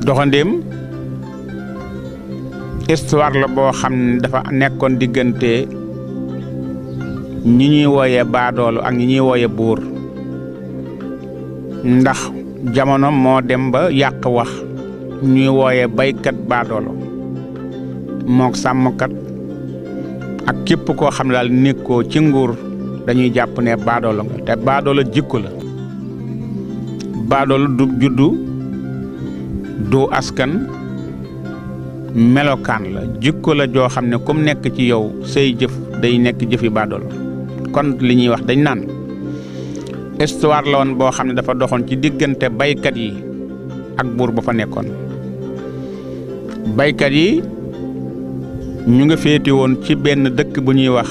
doxandéem histoire la boo xam ne dafa nekkoon diggante ñi ñuy wooyee baadoolo ak ñi ñuy wooyee buur ndax jamono moo dem ba yàq wax ñuy wooyee baykat baadoolo mook sàmmkat ak képp koo xam ne daal nekkoo ci nguur dañuy jàpp ne baadoolo nga te baadoolo jikko la baadoolo du juddu du askan melokaan la jikko la joo xam ne comme nekk ci yow say jëf day nekk jëfi baadoolo kon li ñuy wax dañ naan histoire la woon boo xam ne dafa doxoon ci diggante baykat yi ak buur ba fa nekkoon baykat yi ñu nga féete woon ci benn dëkk bu ñuy wax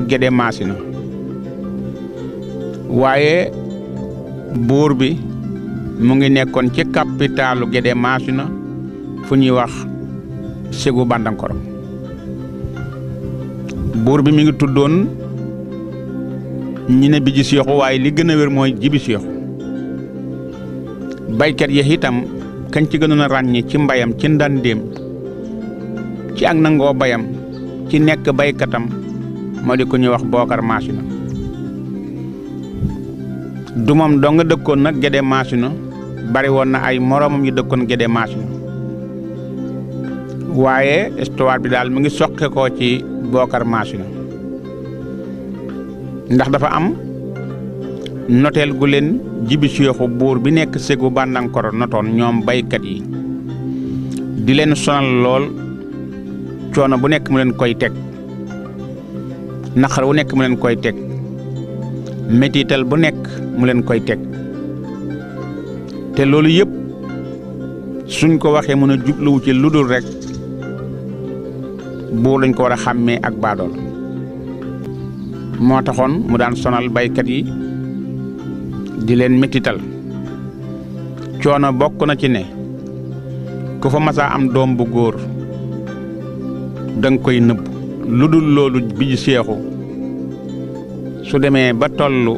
Gédé Masina waaye buur bi mu ngi nekkoon ci capitalu Gédé Masina fu ñuy wax Ségu Bandankoro buur bi mi ngi tuddoon ñi ne Biji Seexu waaye li gën a wér mooy Jibi Seexu baykat yi itam kañ ci gënoon a ràññi ci mbayam ci ndandéem ci ak nangoo bayam ci nekk baykatam moo di ko ñuy wax Bookar Masina du moom doo nga dëkkoon nag Gédé Masina bari woon na ay moroomam yu dëkkoon Gédé Masina waaye histoire bi daal mu ngi soqe ko ci Bookar Masina ndax dafa am noteel gu leen Jibi Seexu buur bi nekk Ségu Bandankoro notoon ñoom baykat yi di leen sonal lool coono bu nekk mu leen koy teg naqar wu nekk mu leen koy teg mettital bu nekk mu leen koy teg te loolu yëpp suñ ko waxee mën a jubluwu ci lu dul rek buur lañ ko war a xàmmee ak baadool moo taxoon mu daan sonal baykat yi di leen mettital coono bokk na ci ne ku fa masaa am doom bu góor danga koy nëbb lu dul loolu Biji Seexu su demee ba tollu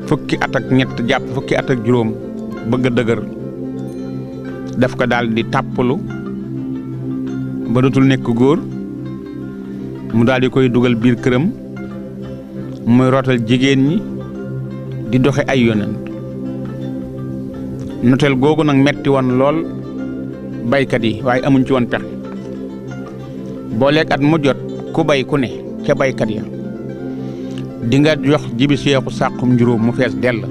fukki at ak ñett jàpp fukki at ak juróom bëgg a dëgër daf ko daal di tàppalu ba dootul nekk góor mu daal di koy dugal biir këram muy rootal jigéen ñi di doxe ay yonent noteel googu nag metti woon lool baykat yi waaye amuñ ci woon pexe boo lekk at mu jot ku bay ku ne ca baykat ya di nga jox Jibi Seexu sàqum juróom mu fees dell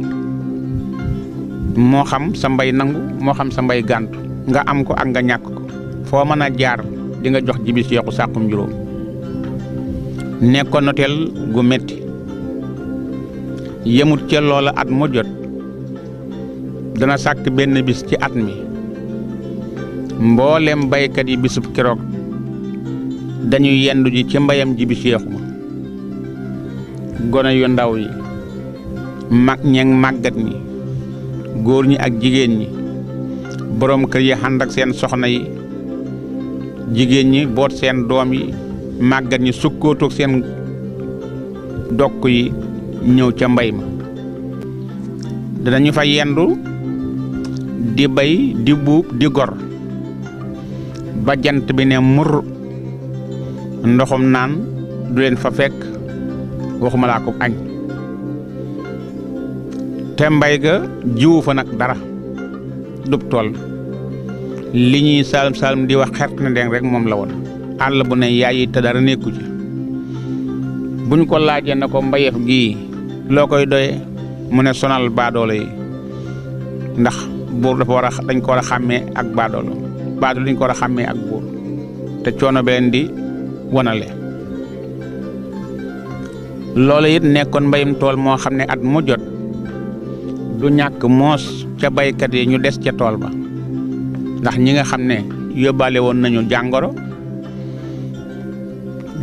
moo xam sa mbay nangu moo xam sa mbay gàntu nga am ko ak nga ñàkk ko foo mën a jaar di nga jox Jibi Seexu sàqum juróom nekkoon noteel gu metti yemut ca loola at mu jot dana sàkk benn bis ci at mi mboolem baykat yi bisub keroog dañuy yendu ji ci mbayam Jibi Seexu ma gone yu ndaw yi mag ñeeg màggat ñi góor ñi ak jigéen ñi boroom kër yi ànd ak seen soxna yi jigéen ñi boot seen doom yi màggat ñi sukkootoog seen dokk yi ñëw ca mbay ma danañu fa yendu di bay di buub di gor ba jant bi ne mur ndoxum naan du leen fa fekk waxuma laa ko añ te mbay ga jiwu fa nag dara dub tool li ñuy saalum saalum di wax xert na deng rek moom la woon àll bu ne yaayi te dara nekku ci buñ ko laajee na ko mbayeef gii loo koy doye mu ne sonal baadoolo yi ndax buur dafa war a dañ ko war a xàmmee ak baadoolo dañ ko war a xàmmee ak buur te coono bi leen di wanale loolu it nekkoon mbayum tool moo xam ne at mu jot du ñàkk moos ca baykat yi ñu des ca tool ba ndax ñi nga xam ne yóbbaale woon nañu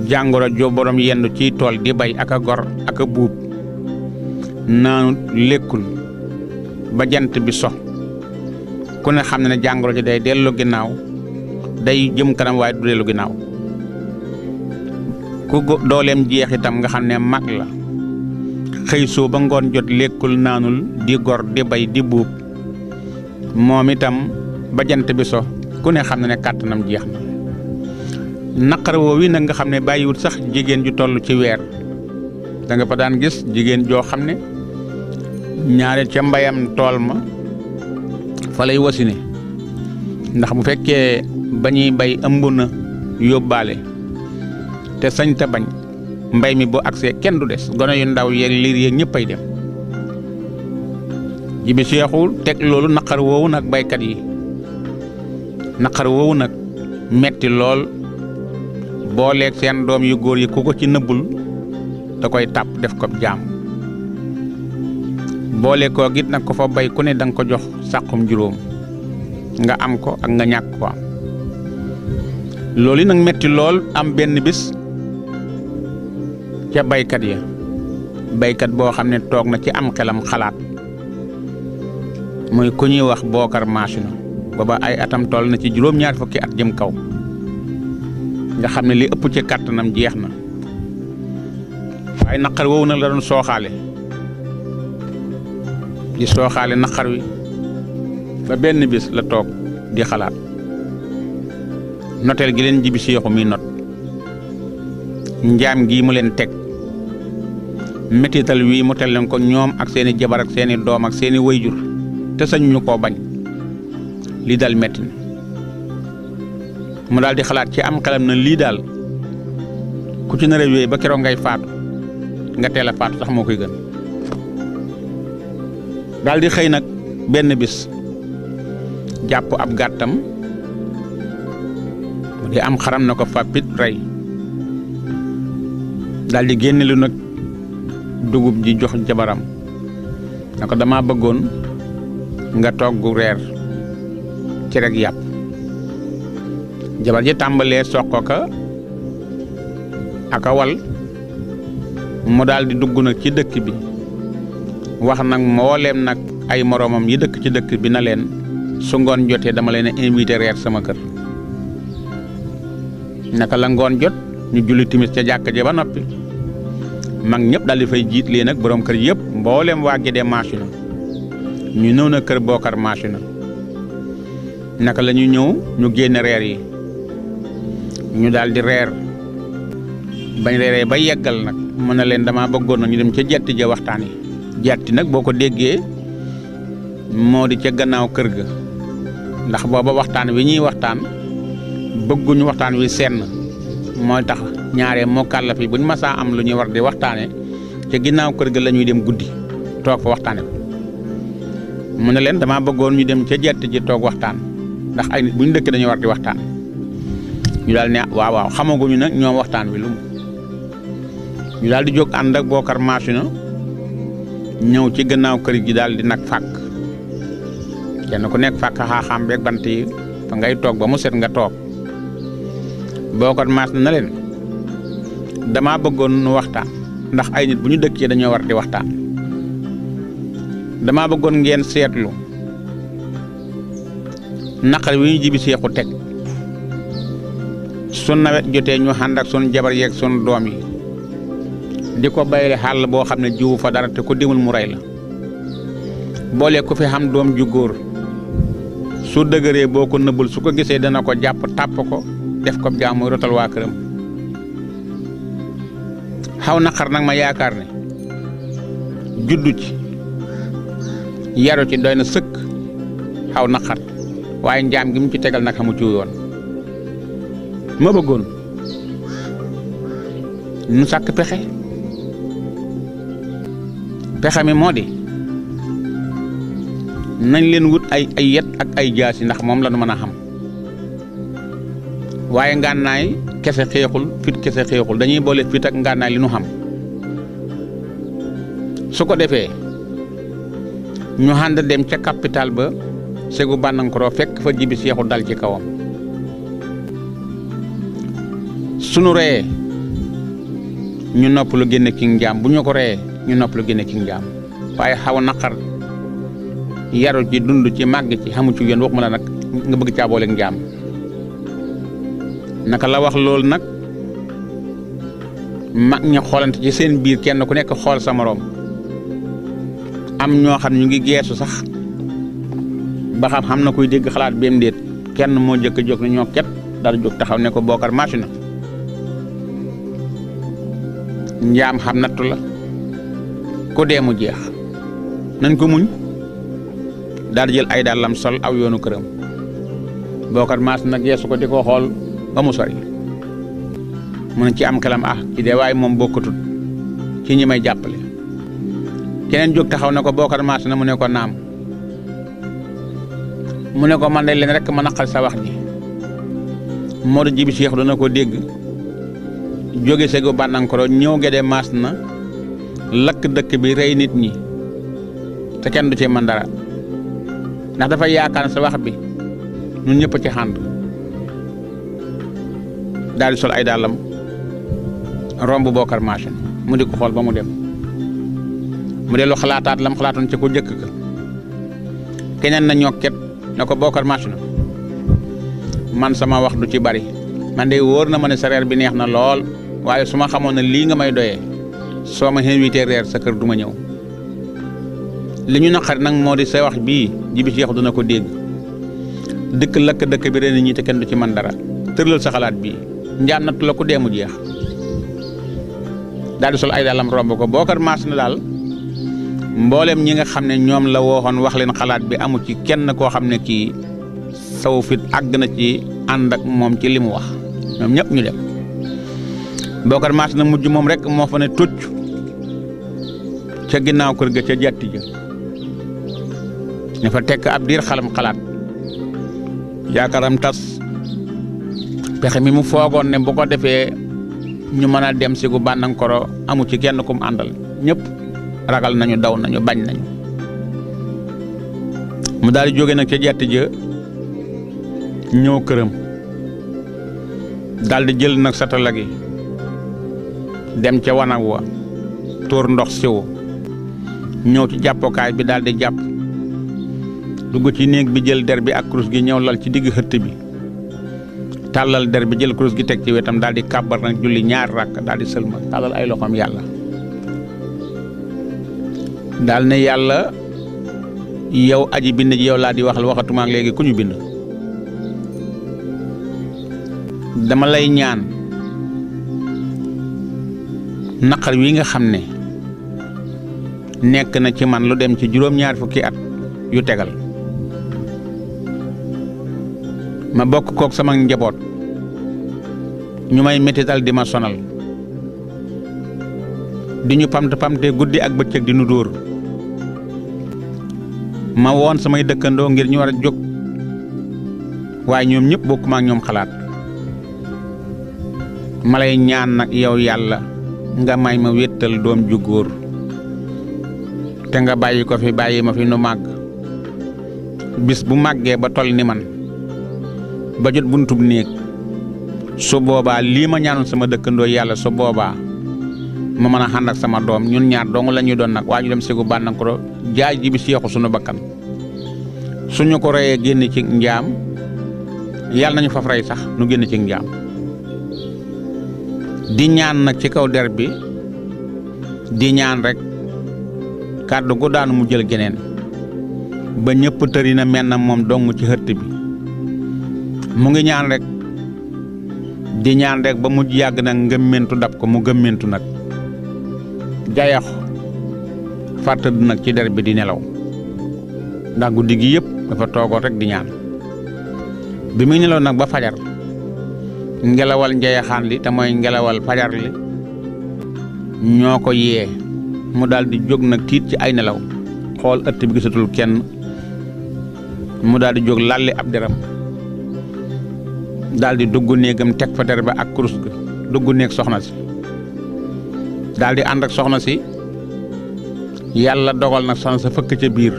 jàngoro joo borom yendu ciy tool di bay ak a gor ak a buub naanut lekkul ba jant bi so ku ne xam ne ne jàngoro ji day dellu ginnaaw day jëm kanam waaye du dellu ginnaaw ku dooleem jeex itam nga xam ne mag la xëy soo ba ngoon jot lekkul naanul di gor di bay di buub moom itam ba jant bi so ku ne xam na ne kàttanam jeex na naqar woowu nag nga xam ne bàyyiwut sax jigéen ju toll ci weer da nga fa daan gis jigéen joo xam ne ñaare ca mbayam tool ma fa lay wasine ndax bu fekkee ba ñuy bay ëmb na yóbbaale te sañ ta bañ mbay mi boo agsee kenn du des gone yu ndaw yeeg liir yeeg ñëpp ay dem Jibi Seexu teg loolu naqar woowu nag baykat yi naqar woowu nag metti lool booleeg seen doom yu góor yi ku ko ci nëbbul da koy tàpp def ko jaam boole koo git nag ko fa bay ku ne danga ko jox sàqum juróom nga am ko ak nga ñàkk ko am loolu nag metti lool am benn bis ca baykat ya baykat boo xam ne toog na ci am xelam xalaat muy ku ñuy wax Bookar Maasina booba ay atam toll na ci juróom-ñaar fukki at jëm kaw nga xam ne li ëpp ci kàttanam jeex na waaye naqar woowu nag la doon sooxaale di sooxaale naqar wi ba benn bis la toog di xalaat noteel gi leen Jibi Seexu mi not njaam gii mu leen teg mettital wii mu tel leen ko ñoom ak seeni jabar ak seeni doom ak seeni wayjur te sañ ñu koo bañ lii daal metti na mu daal di xalaat ci am xelam na lii daal ku ci nar a wéy ba keroog ngay faatu nga teel a faatu sax moo koy gën daal di xëy nag benn bis jàpp ab gàttam mu di am xaram na ko fàppit rey daal di génne lu nag dugub ji jox jabaram na ko dama bëggoon nga togg reer ci rek yàpp jabar ji tàmbalee soq ka aka wal mu daal di dugg nag ci dëkk bi wax nag mbooleem nag ay moroomam yi dëkk ci dëkk bi na leen su ngoon jotee dama leen a invité reer sama kër naka la ngoon jot ñu julli timis ca jàkk ja ba noppi mag ñëpp daal di fay jiit lee nag borom kër yëpp mbooleem waa Gédé Maasina ñu ñëw na kër Bookar Maasina naka la ñu ñëw ñu génne reer yi ñu daal di reer bañ reeree ba yeggal nag mën na leen dama bëggoon na ñu dem ca jetti ja waxtaan yi jetti nag boo ko déggee moo di ca gannaaw kër ga ndax booba waxtaan wi ñuy waxtaan bëgguñu waxtaan wi senn mooy tax ñaare moo kàllaf yi buñ masaa am lu ñuy war di waxtaane ca ginnaaw kër ga la ñuy dem guddi toog fa waxtaane ko mu ne leen dama bëggoon ñu dem ca jetti ji toog waxtaan ndax ay nit buñ dëkk dañuy war di waxtaan ñu daal ne waaw waaw xamaguñu nag ñoom waxtaan wi lu mu ñu daal di jóg ànd ak Bookar Maasina ñëw ci gannaaw kër gi daal di nag fàkk kenn ku nekk fàkk xaaxaam beeg bant yi fa ngay toog ba mu set nga toog Bookar Maasina na leen dama bëggoon nu waxtaan ndax ay nit bu ñu dëkkee dañoo war di waxtaan dama bëggoon ngeen seetlu naqar wi ñu Jibi Seexu teg sun nawet jotee ñu ànd ak sun jabar yeeg sun doom yi di ko bayre xàll boo xam ne jiwu fa dara te ko demul mu rey la boole ku fi xam doom ju góor su dëgëree boo ko nëbbul su ko gisee dana ko jàpp tàpp ko def ko jaam muy rotal waa këram xaw naqar nag ma yaakaar ne juddu ci yaru ci doy na sëkk xaw naqar waaye njaam gi mu ci tegal nag xamu ci yoon ma bëggoon nu sàkk pexe mi moo di nañ leen wut ay yet ak ay jaasi ndax moom la nu mën a xam waaye ngànnaay kese xeexul fit kese xeexul dañuy boole fit ak ngànnaay li nu xam su ko defee ñu ànd dem ca capital ba Segu Bandankoro fekk fa Jibi Seexu dal ci kawam sunu reyee ñu nopp lu génne ci njaam bu ñu ko reyee ñu nopp lu génne ci njaam waaye xaw naqar yaru ci dund ci màgg ci xamu ci yoon waxuma la nag nga bëgg caa booleeg njaam naka la wax loolu nag mag ña xoolante ci seen biir kenn ku nekk xool sa moroom am ñoo xam ñu ngi geesu sax ba xam na kuy dégg xalaat beem déet kenn moo jëkk a jóg ne ñoo ket dara jóg taxaw ne ko Bokar marché na njaam xam nattu la ku dee mu jeex nañ ko muñ daal di jël ay dàllam sol aw yoonu këram Bokar marché nag yeesu ko di ko xool ba mu sori mu ne ci am xelam ci dee waaye moom bokkatut ci ñi may jàppale keneen jóg taxaw ne ko Bokar marché na mu ne ko naam mu ne ko man de leen rek ma naqal sa wax ji moo di Jibi Cheikh dana ko dégg jóge segu Bandankoro ñëw Gédé maas na lakk dëkk bi rey nit ñi te kenn du ci mën dara ndax dafa yaakaar sa wax bi ñun ñëpp ci xànd daal di sol ay dàllam romb Bokar marché mu di ko xool ba mu dem mu dellu xalaataat lam xalaatoon ci ku jëkk ka keneen na ñokket ne ko Bokar marché na man sama wax du ci bari man de wóor na ma ne sa reer bi neex na lool waaye su ma xamoon ne lii nga may doyee soo ma invité reer sa kër du ma ñëw li ñu naqari nag moo di sa wax bii Jibi Cheikh dina ko dégg dëkk lakk dëkk bi ren ñi te kenn du ci man dara tërlal sa xalaat bii njaam nattu la ku dee mu jeex daal di sol ay dàllam romb ko Bokar marché na daal mboolem ñi nga xam ne ñoom la wooxoon wax leen xalaat bi amu ci kenn koo xam ne kii saw fit àgg na ci ànd ak moom ci li mu wax ñoom ñëpp ñu dem Bokar marché na mujj moom rek moo fa ne tucc ca ginnaaw kër ga ca jatti ja ne fa tekk ab diir xalam xalaat yaakaaram tas pexe mi mu foogoon ne bu ko defee ñu mën a dem si gu Bandankoro amu ci kenn kum àndal ñëpp ragal nañu daw nañu bañ nañu mu daal di jóge nag ca jatti ja ñëw këram daal di jël nag satala gi dem ca wanag wa tuur ndox siwu ñëw ci jàppokaay bi daal di jàpp dugg ci néeg bi jël der bi ak kurus gi ñëw lal ci digg xëtt bi tàllal der bi jël kurus gi teg ci wetam daal di kàbbar nag julli ñaar rakk daal di sëlmal tàllal ay loxoom yàlla daal ne yàlla yow aji bind ji yow laa di waxal waxatuma ak léegi ku ñu bind dama lay ñaan naqar wi nga xam ne nekk na ci man lu dem ci juróom-ñaar fukki at yu tegal ma bokk kook sama njaboot ñu may mettital di ma sonal di ñu pamte guddi ak bëccëg di nu dóor ma woon samay dëkkandoo ngir ñu war a jóg waaye ñoom ñëpp bokkuma ak ñoom xalaat ma lay ñaan nag yow yàlla nga may ma wéttal doom ju góor te nga bàyyi ko fi bàyyi ma fi nu màgg bis bu màggee ba toll ni man ba jot buntub néeg su boobaa lii ma ñaanoon sama dëkkandoo yàlla su boobaa ma mën a ànd ak sama doom ñun ñaar dong la ñuy doon nag waa ñu dem segu Bandankoro jaay Jibi Cheikh sunu bakkan suñu ko reyee génn ci njaam yàlla nañu faf rey sax nu génn ci njaam di ñaan nag ci kaw der bi di ñaan rek kàddu gu daanu mu jël geneen ba ñëpp tëri na mel na moom dong ci xëtt bi mu ngi ñaan rek di ñaan rek ba mujj yàgg nag ngëmmentu dab ko mu gëmmentu nag jayaxu fàttad nag ci der bi di nelaw ndax guddi gi yëpp dafa toogoon rek di ñaan bi muy nelaw nag ba fajar ngelawal njayaxaan li te mooy ngelawal fajar li ñoo ko yee mu daal di jóg nag tiit ci ay nelaw xool ëtt bi gisatul kenn mu daal di jóg lalli ab deram daal di dugg néegam teg fa der ba ak kurus ga dugg néeg soxna si daal di ànd ak soxna si yàlla dogal nag soxna sa fëkk ca biir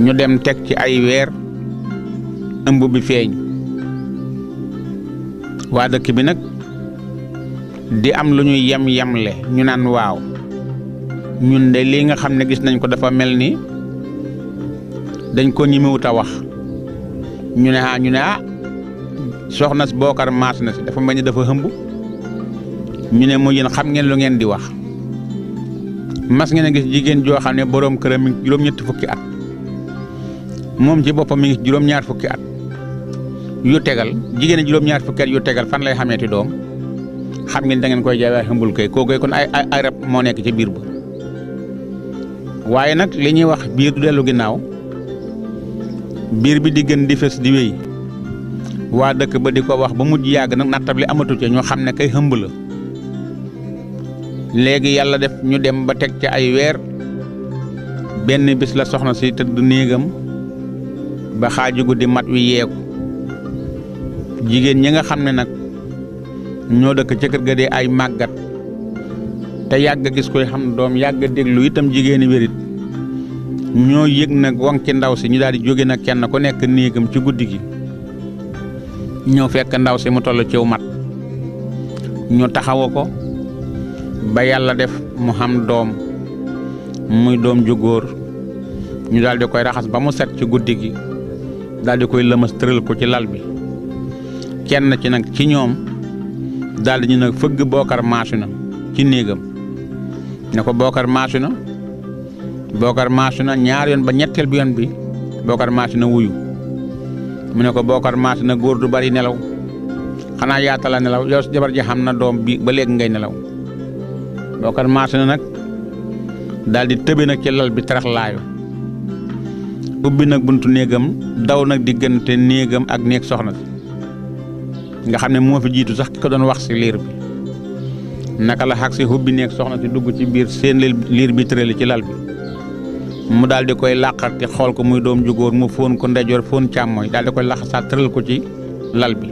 ñu dem teg ci ay weer ëmb bi feeñ waa dëkk bi nag di am lu ñuy yem-yemle ñu naan waaw ñun de lii nga xam ne gis nañ ko dafa mel ni dañ ko ñimiwut a wax ñu ne soxna si Bokar maas na si dafa mel ni dafa hëmb ñu ne mu yéen xam ngeen lu ngeen di wax mas ngeen a gis jigéen joo xam ne boroom këram mi juróom-ñetti fukki at moom ci boppam mi ngi juróom-ñaar fukki at yu tegal jigéen juróom-ñaar fukki at yu tegal fan lay xameeti doom xam ngeen da ngeen koy jaay waaye xëmbul kay kooku kon ay rab moo nekk ci biir ba waaye nag li ñuy wax biir du dellu ginnaaw biir bi di gën di fës di wéy waa dëkk ba di ko wax ba mujj yàgg nag nattab li amatu ca ñoo xam ne kay xëmb la léegi yàlla def ñu dem ba teg ca ay weer benn bis la soxna si tëdd néegam ba xaaju guddi mat wi yeeku jigéen ñi nga xam ne nag ñoo dëkk ca kër ga di ay màggat te yàgg gis koy xam doom yàgg déglu itam jigéeni wérit ñoo yëg nag won ci ndaw si ñu daal di jóge nag kenn ku nekk néegam ci guddi gi ñëw fekk ndaw si mu toll ciw mat ñu taxawu ko ba yàlla def mu xam doom muy doom ju góor ñu daal di koy raxas ba mu set ci guddi gi daal di koy lëmas tëral ko ci lal bi kenn ci nag ci ñoom daal di ñu nag fëgg Bookar Maasuna ci néegam ne ko Bookar Maasuna ñaar yoon ba ñetteel bi yoon bi Bookar Maasuna wuyu mu ne ko Bookar Maasuna góor du bari nelaw xanaa yaatala nelaw yow si jabar ji xam na doom bi ba léegi ngay nelaw Bookar Maasuna nag daal di tëbe nag ci lal bi tarax laayu ubbi nag buntu néegam daw nag diggante néegam ak néeg soxna si nga xam ne moo fi jiitu sax ki ko doon wax si liir bi naka la xag si ubbi néeg soxna si dugg ci biir seen liir bi tërali ci lal bi mu daal di koy làqarti xool ko muy doom ju góor mu fóon ko ndeyjoor fóon càmmooñ daal di koy laxasaat tëral ko ci lal bi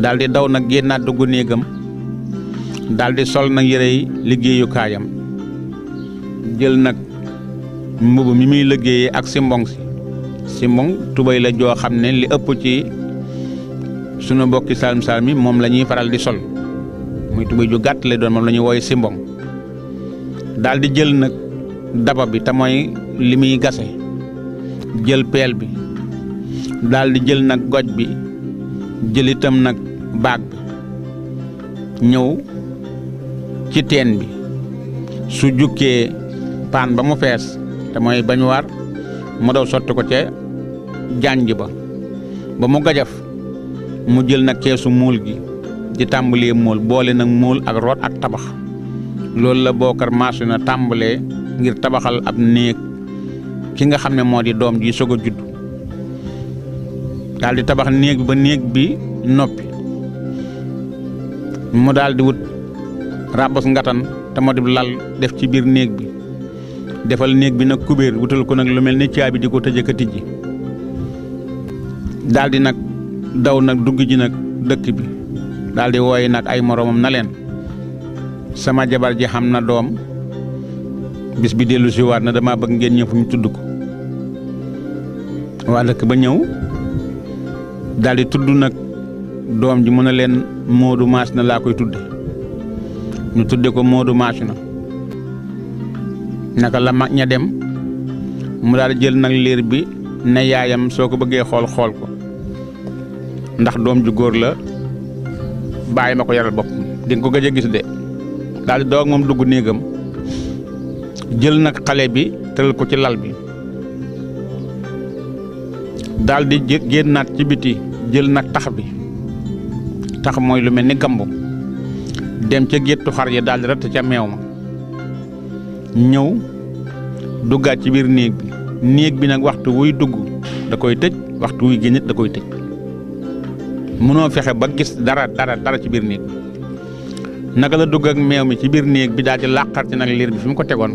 daal di daw nag génnaat dugg néegam daal di sol nag yére yi liggéeyukaayam jël nag mbubb mi muy liggéeyee ak simbong tubay la joo xam ne li ëpp ci sunu mbokki salm mi moom la ñuy faral di sol muy tubay ju gàtt lay doon moom la ñuy wooye simbong daal di jël nag daba bi te mooy li muy gase jël peel bi daal di jël nag goj bi jël itam nag baag bi ñëw ci teen bi su jukkee paan ba mu fees te mooy bañ war mu daw sotti ko ca janj ba mu gajaf mu jël nag keesu muul gi di tàmbalee muul boole nag muul ak root ak tabax loolu la Bookar Maasuna tàmbalee ngir tabaxal ab néeg ki nga xam ne moo di doom ji soog a judd daal di tabax néeg bi ba néeg bi noppi mu daal di wut rabas ngatan te moo di lal def ci biir néeg bi defal néeg bi nag kubéer wutal ko nag lu mel ni caabi di ko tëjee ka tijji daal di nag daw nag dugg ji nag dëkk bi daal di wooyi nag ay moroomam na leen sama jabar ji xam na doom bis bi dellu si waat na dama bëgg ngeen ñëw fu ñu tudd ko waa dëkk ba ñëw daal di tudd nag doom ji mu ne leen Moodu Maasuna laa koy tudde ñu tudde ko Moodu Maasuna naka la mag ña dem mu daal jël nag liir bi ne yaayam soo ko bëggee xool ko ndax doom ju góor la bàyyi ma ko yaral bopp di nga ko gëj a gis de daal di doog moom dugg néegam jël nag xale bi tëral ko ci lal bi daal di génnaat ci biti jël nag tax bi tax mooy lu mel ni gambu dem ca géttu xar ya daal di ratt ca meew ma ñëw duggaat ci biir néeg bi nag waxtu wuy dugg da koy tëj waxtu wuy génn da koy tëj mënoo fexe ba gis dara ci biir néeg bi naka la dugg ak meew mi ci biir néeg bi daal di làqar ci nag liir bi fi mu ko tegoon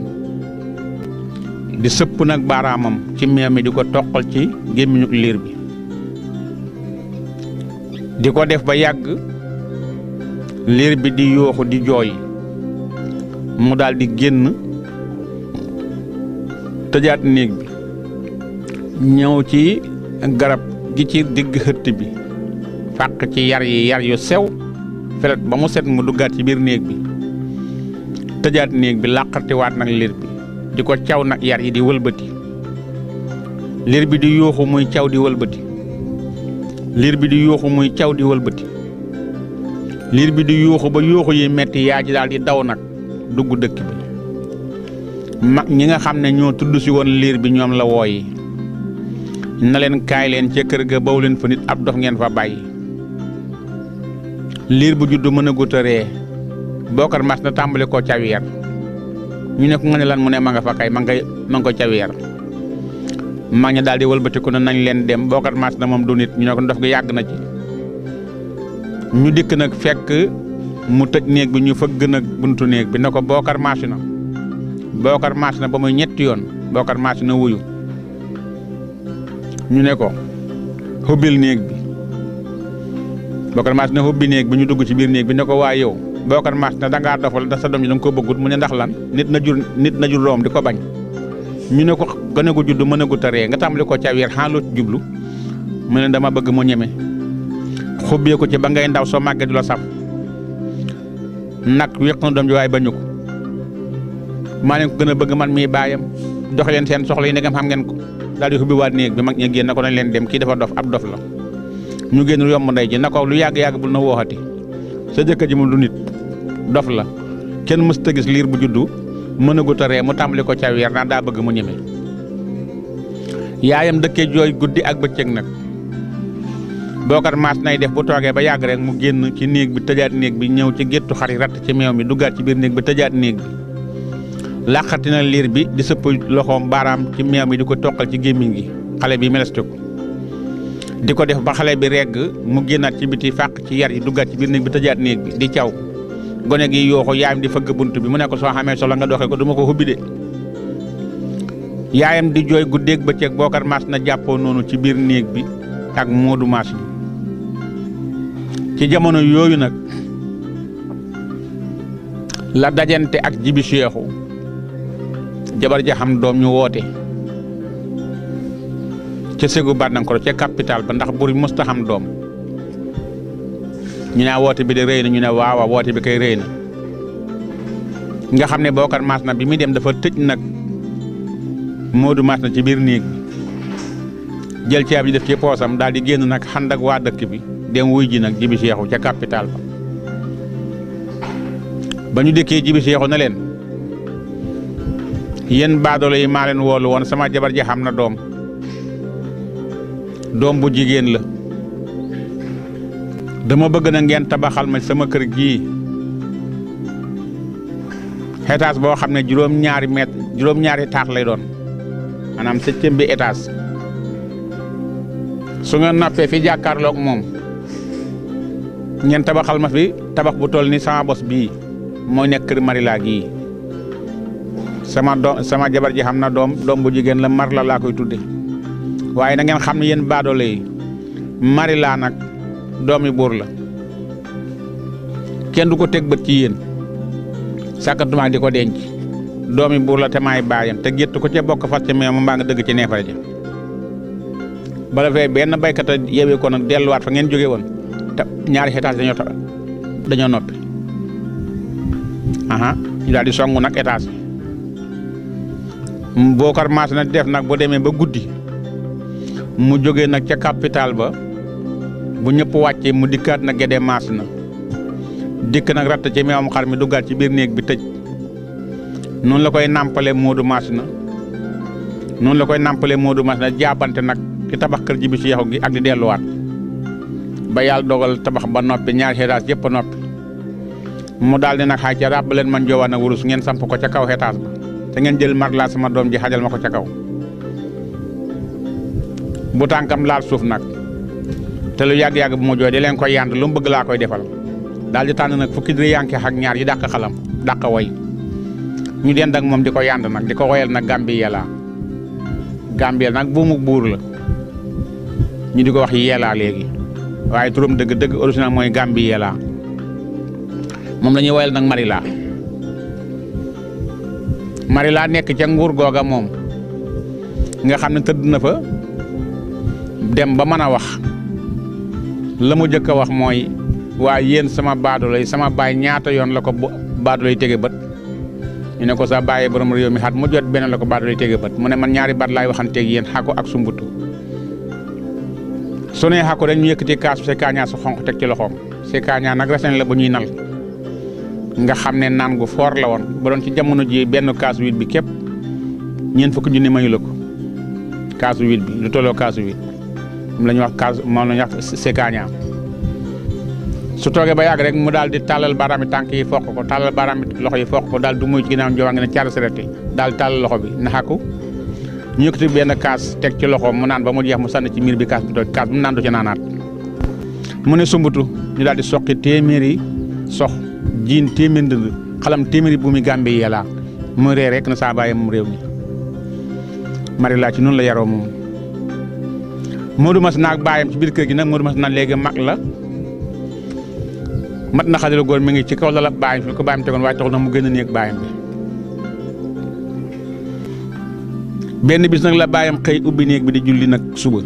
di sëpp nag baaraamam ci meew mi di ko toqal ci gémmiñu liir bi di ko def ba yàgg liir bi di yooxu di jooy mu daal di génn tëjaat néeg bi ñëw ci garab gi ci digg xëtt bi fàq ci yar yu sew felet ba mu set mu duggaat ci biir néeg bi tëjaat néeg bi làqartiwaat nag liir bi di ko caw nag yar yi di wëlbati liir bi di yuuxu muy caw di wëlbati liir bi di yuuxu muy caw di wëlbati liir bi di yuuxu ba yuuxu yi metti yaa ji daal di daw nag dugg dëkk bi mag ñi nga xam ne ñoo tudd si woon liir bi ñoom la wooyi na leen kaay leen ca kër ga baw leen fa nit ab dof ngeen fa bàyyi. liir bu juddu mën a gutaree Bocar mas na tàmbali ko cawier ñu ne ko nga ne lan mu ne ma nga fa kay ma nga ko cawier mag ña daal di wëlbatiku na nañ leen dem Bocar mas na moom du nit ñu ne ko ndof gi yàgg na ci. ñu dikk nag fekk mu tëj néeg bi ñu fëgg nag buntu néeg bi ne ko Bocar maasi na Bocar maasi na ba muy ñetti yoon Bocar maasi na wuyu ñu ne ko xubbil néeg bi Bocar maasi na xubbi néeg bi ñu dugg ci biir néeg bi ne ko waa yow Bocar maasi na dangaa dofal da sa doom ji danga ko bëggut mu ne ndax lan nit na jur doom di ko bañ ñu ne ko gën a gu judd mën a gu taree nga tàmbali ko cawier xaaloo ci jublu mu ne dama bëgg mu ñeme xubbee ko ci ba ngay ndaw soo màggee du la saf nag wéq na doom ji waaye bañu ko maa leen ko gën a bëgg man mii baayam dox leen seen soxla yi ndegam xam ngeen ko daal di xubbi waat néeg bi mag ña génn na ko nañ leen dem kii dafa dof ab dof la ñu génn lu yomb ndey ji na ko lu yàgg-yàgg bul na wooxati sa jëkkër ji mu du nit dof la kenn mësta gis liir bu juddu mën a gu taree mu tàmbali ko ca weer naan daa bëgg mu ñeme yaayam dëkkee jooy guddi ak bëccëg nag Bocar maas nay def bu toogee ba yàgg rek mu génn ci néeg bi tëjaat néeg bi ñëw ci géttu xar yi ratt ci meew mi duggaat ci biir néeg bi tëjaat néeg bi làqati na liir bi di sëpp loxoom baaraam ci meew mi di ko toqal ci gémmiñ gi xale bi meleste ko di ko def ba xale bi regg mu génnaat ci biti fàq ci yar yi duggaat ci biir néeg bi tëjaat néeg bi di caw gone gi yooxu yaayam di fëgg bunt bi mu ne ko soo xamee soxla nga doxee ko duma ko hubbi de yaayam di jooy guddeeg bëccëg Bocar maas na jàppoo noonu ci biir néeg bi ak Modou maas ci jamono yooyu nag la dajante ak Jibi Seexu jabar ja xam doom ñu woote ca Ségu Bandankoro ca capital ba ndax buri mësta xam doom ñu ne woote bi de rëy na ñu ne waaw woote bi kay rëy na nga xam ne Bocar maas na bi muy dem dafa tëj nag Modou maas na ci biir néeg bi jël ceeb ji def ci poosam daal di génn nag xànd ak waa dëkk bi dem wuy ji nag Jibi Seexu ca capital ba ñu dëkkee Jibi Seexu na leen yéen baadoolo yi maa leen woolu woon sama jabar ji xam na doom bu jigéen la dama bëgg na ngeen tabaxal ma sama kër gii étage boo xam ne juróom-ñaari taax lay doon maanaam 7e bi étage su ngeen noppee fi jàkkaarloog moom ngeen tabaxal ma fi tabax bu toll ni sama bos bii mooy nekk kër Marila gii sama jabar ji xam na doom bu jigéen la Marla laa koy tudde waaye na ngeen xam ne yéen baadoole yi Marila nag doomi buur la kenn du ko teg bët ci yéen sàkkantuma di ko denc doomi buur la te maay baayam te gétt ko ca bokk fas ca meew ma mbaa nga dëgg ci neefare ja bala fee benn baykat a yeewee ko nag delluwaat fa ngeen jóge woon te ñaari étage dañoo noppi ñu daal di songu nag étage Bocar maas na def nag bu demee ba guddi mu jógee nag ca capital ba bu ñëpp wàccee mu dikkaat nag Gédé maas na dikk nag ratt ci meewam xar mi duggaat ci biir néeg bi tëj noonu la koy nàmpale Modou maas na noonu la koy nàmpale Modou maas na jaabante nag ci tabax kër Jibi Seexu gi ak di delluwaat ba yàlla dogal tabax ba noppi ñaari étage yëpp noppi mu daal di nag xaaj ca ràbb leen man joowaan a wurus ngeen samp ko ca kaw étage ba te ngeen jël Marla sama doom ji xajal ma ko ca kaw bu tànkam laal suuf nag te lu yàgg-yàgg bu ma jooy di leen koy yànd lu mu bëgg laa koy defal daal di tànn nag fukki diri yanke ak ñaar yi dàq xalam dàq way ñu dend ak moom di ko yànd nag di ko woyal nag Gambie nag buumu buur la ñu di ko wax yeelaa léegi waaye turam dëgg original mooy Gambie yeelaa moom la ñuy woyal nag Marila nekk ca nguur googa moom nga xam ne tëdd na fa dem ba mën a wax la mu jëkk a wax mooy waa yéen sama baadoolo yi sama baay ñaata yoon la ko baadoolo yi tege bët ñu ne ko sa bàyyi borom réew mi xat mu jot benn la ko baadoolo yi tege bët mu ne man ñaari baat laay waxanteeg yéen xako ak sumbutu su nee xako rek ñu yëkkati kaas se kaañaa su xonq teg ci loxoom se kaañaa nag resen la bu ñuy nal nga xam ne naan gu foor la woon ba doon ci jamono ji benn kaas wit bi képp ñeent fukki junni mayu la ko kaasu huile bi lu tolloo kaasu huile moom la ñuy wax kaas moom la ñuy wax sekaaña su toogee ba yàgg rek mu daal di tàllal baaraami tànk yi foq ko tàllal baaraami loxo yi foq ko daal du muy ci ginnaaw njowa nga ne caara sereti daal di tàllal loxo bi naxaku ñu yëkkati benn kaas teg ci loxo mu naan ba mu jeex mu sànni ci miir bi kaas bi toj kaas bu mu naan du ci naanaat mu ne sumbutu ñu daal di soqi téeméeri sox jiin téeméeri ndënd xalam téeméeri bu muy gàmbe yi yàlla mu ree rek na saa bàyyi moom réew mi mari laa ci noonu la yaroo moom Modou Mas naag bàyyam ci biir kër gi nag Modou Mas na léegi mag la mat na xale góor mi ngi ci kaw la bàyyam fi ko bàyyam tegoon waaye taxul na mu gën a néeg bàyyam bi benn bis nag la bàyyam xëy ubbi néeg bi di julli nag suba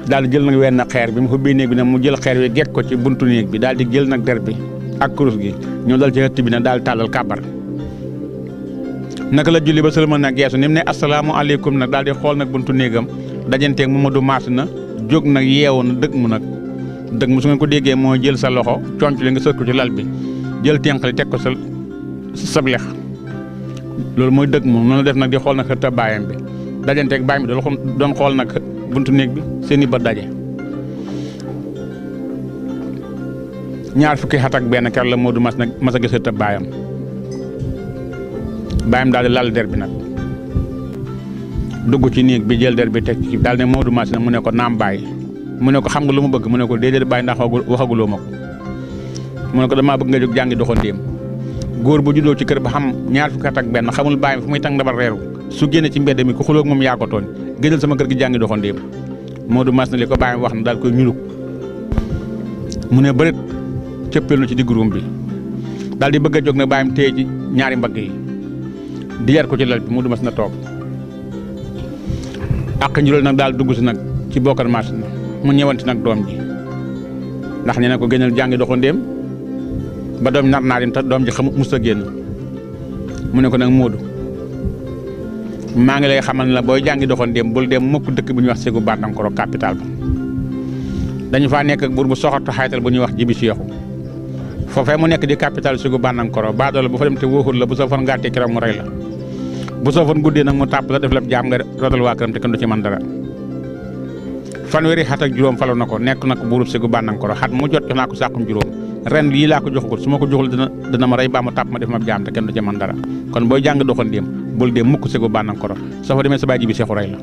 daal di jël nag wenn xeer bi mu ubbi néeg bi nag mu jël xeer wi gekk ko ci buntu néeg bi daal di jël nag der bi ak kurus gi ñoo dal ci hëtt bi nag daal tàllal kàbbar naka la julli ba sëlmal nag geesu ni mu ne asalaamaaleykum nag daal di xool nag buntu néegam dajanteeg Mamadou Mas na jóg nag yeewu na dëgg mu nag dëgg mu su ngeen ko déggee moo jël sa loxo conc li nga sës ko ci lal bi jël tenqali teg ko sa sablex loolu mooy dëgg mu noonu la def nag di xool nag xëtta baayam bi dajanteeg baayam bi doon xool nag buntu néeg bi seen i bët daje ñaar fukki at ak benn keroog la Modou Mas nag mas a gis xëtta baayam daal di lal der bi nag dugg ci néeg bi jël der bi teg ci daal ne Modou Mas nag mu ne ko naam bàyyi mu ne ko xam nga lu mu bëgg mu ne ko déedéet bàyyi ndax waxaguloo ma ko mu ne ko damaa bëgg nga jóg jàngi doxandéem góor bu juddoo ci kër ba xam ñaar fukki at ak benn xamul bàyyi fu muy tàng ndabal reeru su génne ci mbedd mi ku xulóog moom yaa ko tooñ génnal sama kër gi jàngi doxandéem Modou Mas na li ko bàyyi wax na daal koy ñuluk mu ne bëreet cëppeel na ci digg ruum bi daal di bëgg a jóg nag bàyyam téye ci ñaari mbagg yi di yar ko ci lal bi Modou Mas na toog ak njural nag daal dugg si nag ci bokkar Mas na mu ñëwanti nag doom ji ndax ñu ne ko génnal jàngi doxandéem ba doom nar naa dem te doom ji xam mus a génn mu ne ko nag Modou maa ngi lay xamal ne la booy jàngi doxandéem bul dem mukk dëkk bu ñuy wax Ségou Bandankoro capital ba dañu faa nekk ak buur bu soxortu xaytal bu ñuy wax Jibi Seexu foofee mu nekk di capital Ségou Bandankoro baadoola bu fa dem te wóoxul la bu sa fan ngàttee keroog mu rey la bu soo fan guddee nag mu tàpp la def la jaam nga rotal waa këram te kenn du ci man dara fanweeri xat ak juróom falo na ko nekk na ko buurub Ségou Bandankoro xat mu jot jox naa ko sàqum juróom ren lii laa ko joxagul su ma ko joxul dina ma rey baa mu tàpp ma def ma jaam te kenn du ci man dara kon booy jàng doxandéem bul dem mukk Ségou Bandankoro soo fa demee sa baay Jibi Seexu rey la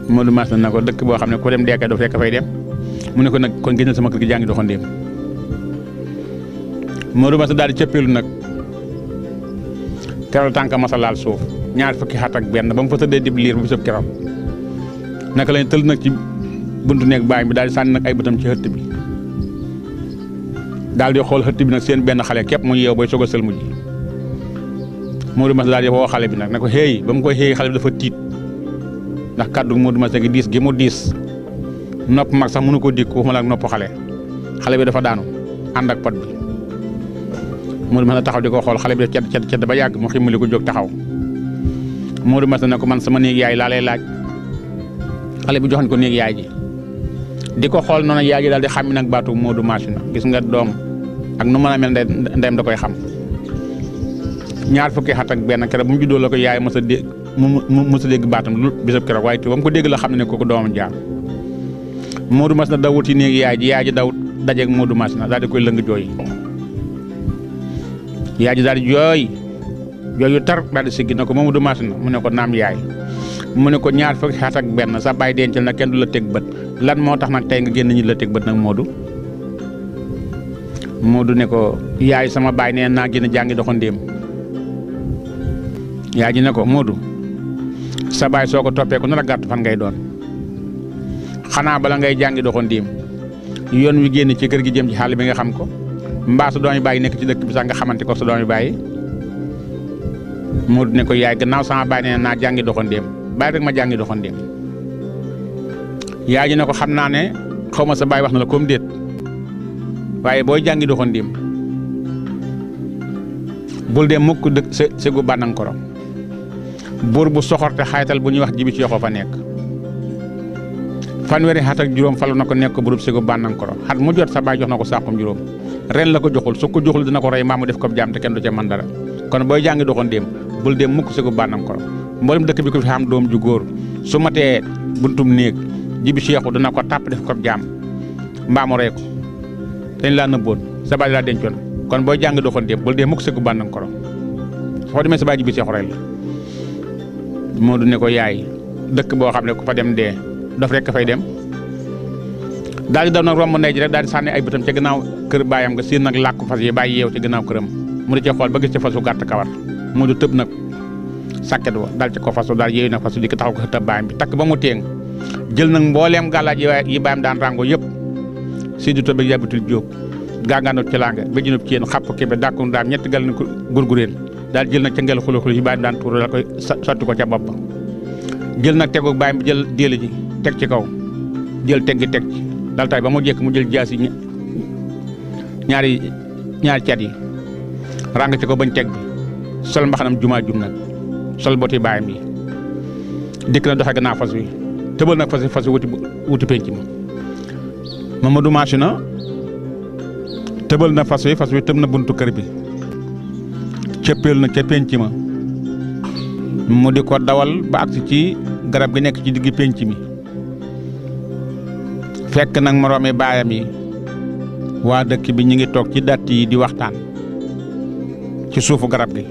Modou Mas na ko dëkk boo xam ne ku dem deekee doo fekk fay dem mu ne ko nag kon génnal sama kër gi jàngi doxandéem Modou Mas daal di cëppeelu nag keroog tànk masa laal suuf ñaar fukki xat ak benn ba mu fa tëddee dib liir bu bisab keroog naka lañ tël nag ci buntu néeg baay bi daal di sànni nag ay bëtam ci xëtt bi daal di xool xëtt bi nag seen benn xale képp mu yeew booy soog a sëlmu ji Modou Mas daal di woo xale bi nag ne ko xéey ba mu koy xéey xale bi dafa tiit ndax kàddu Modou Mas gi diis gi mu diis nopp mag sax mënu ko dikk waxuma la ak nopp xale bi dafa daanu ànd ak pot bi Modou Mas na taxaw di ko xool xale bi def cedd ba yàgg mu ximmali ko jóg taxaw Modou Mas na ko man sama néeg yaay laa lay laaj xale bi joxoñ ko néeg yaay ji di ko xool noonu yaay ji daal di xam nag baatu Modou Mas na gis nga doom ak nu mën a mel ndeyam da koy xam ñaar fukki xat ak benn keroog bu mu juddoo la ko yaay mos a dégg mos a dégg baatam lu bisab keroog waaye te ba mu ko dégg la xam ne kooku doomam jaam Modou Mas na daw wuti néeg yaay ji daw dajeeg Modou Mas na daal di koy lëng jooy yaay ji daal di jooy yu tar daal di siggi na ko Modou Mas na mu ne ko naam yaay mu ne ko ñaar fukki xat ak benn sa baay dencal nag kenn du la teg bët lan moo tax nag tey nga génn ñi la teg bët nag Modou ne ko yaay sama baay nee naa génn jàngi doxandéem yaay ji ne ko Modou sa baay soo ko toppee ko nar a gàtt fan ngay doon xanaa bala ngay jàngi doxandéem yoon wi génn ci kër gi jëm ci xàll bi nga xam ko mbaa sa doomi baay nekk ci dëkk bi sax nga xamante ko sa doomi baay Modou ne ko yaay gannaaw sama baay nee naa jàngi doxandéem baay rek ma jàngi doxandéem yaay ji ne ko xam naa ne xaw ma sa baay wax na la comme déet waaye booy jàngi doxandéem bul dem mukk dëkk Ségou Bandankoro buur bu soxorte xaytal bu ñuy wax Jibi Seexu fa nekk fanweeri xat ak juróom falu na ko nekk buurub Ségou Bandankoro xat mu jot sa baay jox na ko sàqum juróom ren la ko joxul su ko joxul dina ko rey mbaa mu def ko jaam te kenn du ca man dara kon booy jàngi doxandéem bul dem mukk Ségou Bandankoro mboolem dëkk bi ko fi am doom ju góor su matee buntum néeg jibi seexu dana ko tàpp def ko jaam mbaa mu rey ko dañ laa nëbboon sa baay laa dencoon kon booy jàng doxandéem bul dee mukk sëggu Bandankoro soo demee sa baay jibi seexu rey la moo du ne ko yaay dëkk boo xam ne ku fa dem dee daf rek fay dem daal di daw nag romb ndey ji rek daal di sànni ay bëtam ca gannaaw kër baayam nga siin nag làkku fas yi bàyyi yeew ca gannaaw këram mu di ca xool ba gis ca fasu gàtt kawar mu du tëb nag sàkket wa daal ci ko fasu daal yeewu nag fasu di ko taxaw ko tëb baayam bi takk ba mu téeng jël nag mbooleem gàllaaj yi baayam daan rango yëpp si du tëb yabitul jóob gàngaanut ci langa ba junub ci yéen xàpp kebe dàkku daam ñetti gal ni ko gurgureen daal jël nag ca ngel xulu yi baayam daan tuur la koy sotti ko ca bopp ba jël nag tegu baayam bi jël déeli ji teg ci kaw jël teg gi teg ci dal tay ba mu jekk mu jël jaasi ñaari cat yi ràng ci ko bañ teg bi sol mbaxanam jumaa jum nag sol boti baayam yi dikk na doxe gannaaw fas wi tëbal nag fas wi wuti penc ma Mamadou Masina tëbal na fas wi tëb na buntu kër bi cëppeel na ca penc ma mu di ko dawal ba agsi ci garab gi nekk ci diggi penc mi fekk nag moroomi baayam yi waa dëkk bi ñu ngi toog ci datt yi di waxtaan ci suufu garab gi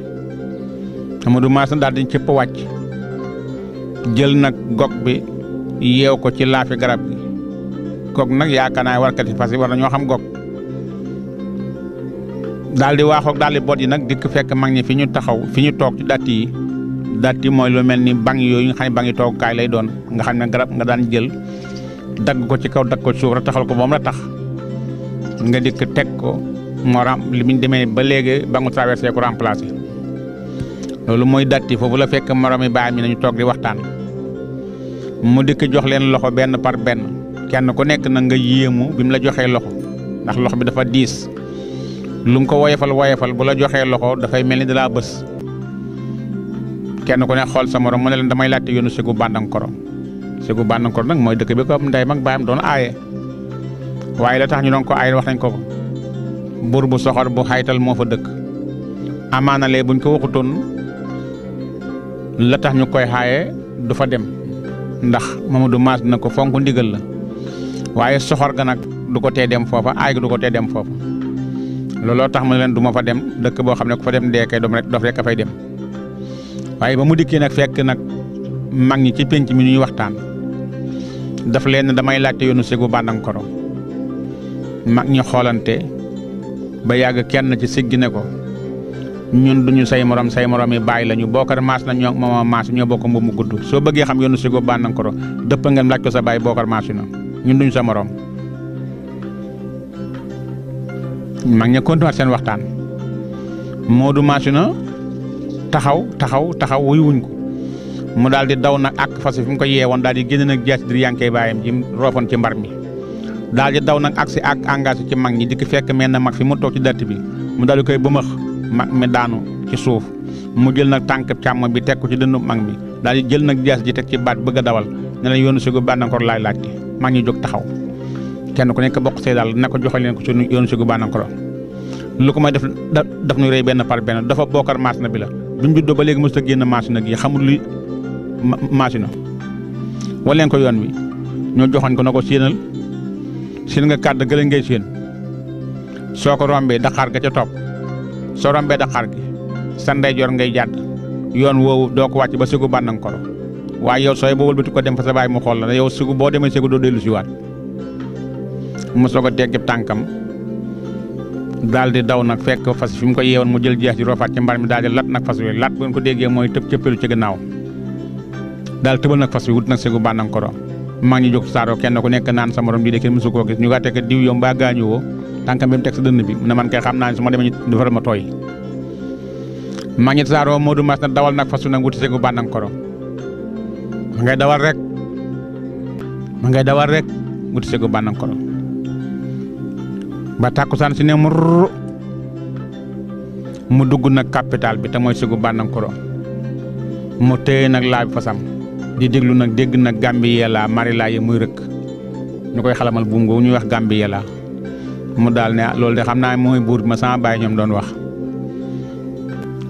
Amadou Masina daal di cëpp wàcc jël nag gog bi yeew ko ci laafi garab gi gog nag yaakaar naa warkati fas yi war na ñoo xam gog daal di waaxoog daal di bot yi nag dikk fekk mag ñi fi ñu taxaw fi ñu toog ci datt yi mooy lu mel ni bang yooyu nga xam ne bangi toogukaay lay doon nga xam ne garab nga daan jël dagg ko ci kaw dagg ko ci suuf rek taxal ko moom la tax nga dikk teg ko moo li mu demee ba léegi ba nga traversé ko remplacé loolu mooy datti foofu la fekk moromi baay mi nañu toog di waxtaan mu dikk jox leen loxo benn par benn kenn ku nekk na nga yéemu bi mu la joxee loxo ndax loxo bi dafa diis lu mu ko woyefal bu la joxee loxo dafay mel ni dalaa bës kenn ku ne xool sa morom mu ne leen damay laajte yoonu Ségu Bandankoro Ségu Bandankoro nag mooy dëkk bi ko ndey mag baayam doon aaye waaye la tax ñu doon ko aaye wax nañ ko buur bu soxor bu xaytal moo fa dëkk amaanalee buñ ko waxutoon la tax ñu koy xaaye du fa dem ndax Mamadou Masina ko fonk ndigal la waaye soxor ga nag du ko tee dem foofa aay ga du ko tee dem foofa looloo tax mu ne leen du ma fa dem dëkk boo xam ne ku fa dem dee kay dof rek a fay dem waaye ba mu dikkee nag fekk nag mag ñi ci penc mi ñuy waxtaan daf leen damay laajte yoonu Ségu Bandankoro mag ñi xoolante ba yàgg kenn ci siggi ne ko ñun duñu say morom yi bàyyi lañu Bocar Masina ñoo mooma Masina ñoo bokk mbubb mu gudd soo bëggee xam yoonu Ségu Bandankoro dëpp ngeen laaj ko sa baay Bocar Masina ñun duñu sa morom mag ñi continuer seen waxtaan Modou Masina taxaw wuy wuñ ko mu daal di daw nag ak fas fi mu ko yeewoon daal di génn nag jaasi dir yankee baayam ji roofoon ci mbar mi daal di daw nag agsi ak engagé ci mag ñi di ko fekk mel na mag fi mu toog ci dëtt bi mu daal di koy bëmëx mag mi daanu ci suuf mu jël nag tànk càmm bi teg ko ci dëndu mag mi daal di jël nag jaasi ji teg ci baat bëgg a dawal ne la yoonu Ségu Bandankoro laay laajte mag ñi jóg taxaw kenn ku nekk bokk see daal ne ko joxe leen ko ci yoonu Ségu Bandankoro lu ko may daf nuy rëy benn par benn dafa Bocar Masina bi la buñ juddoo ba léegi mosut a génn Masina gi xamul luy Masina wala leen ko yoon wi ñoo joxoñ ko na ko séenal seen nga kàdd gële ngay séen soo ko rombee daqaar ga ca topp soo rombee daqaar gi sa ndeyjoor ngay jàdd yoon woowu doo ko wàcc ba Ségu Bandankoro waaye yow sooy boo wëlbati ko dem fa sa baay mu xool la yow Ségu boo demee Ségu doo dellu si waat mu soog a tegg tànkam daal di daw nag fekk fas fi mu ko yeewoon mu jël jeex ji roofaat ci mbar mi daal di lat nag fas wi lat bu ngeen ko déggee mooy tëb cëppeelu ci gannaaw daal tëbal nag fas wi wut nag Ségu Bandankoro mag ñi jóg saaroo kenn ku nekk naan sa morom bii de kenn mësu koo gis ñu gàtte ko diw yow mbaa gaañu woo tànkam bi mu teg sa dënn bi mu ne man kay xam naa ne su ma demee ñu defal ma tooy mag ñi saaroo Modou Masina dawal nag fas wi nag wuti Ségu Bandankoro ma ngay dawal rek wuti Ségu Bandankoro ba tàkkusaan si ne mu dugg nag capital bi te mooy Ségu Bandankoro mu téye nag laa bi fasam di déglu nag dégg nag Gambiyela Marila yi muy rëkk ñu koy xalamal buum googu ñuy wax Gambiyela mu daal ne loolu de xam naa mooy buur bi ma sama baay ñoom doon wax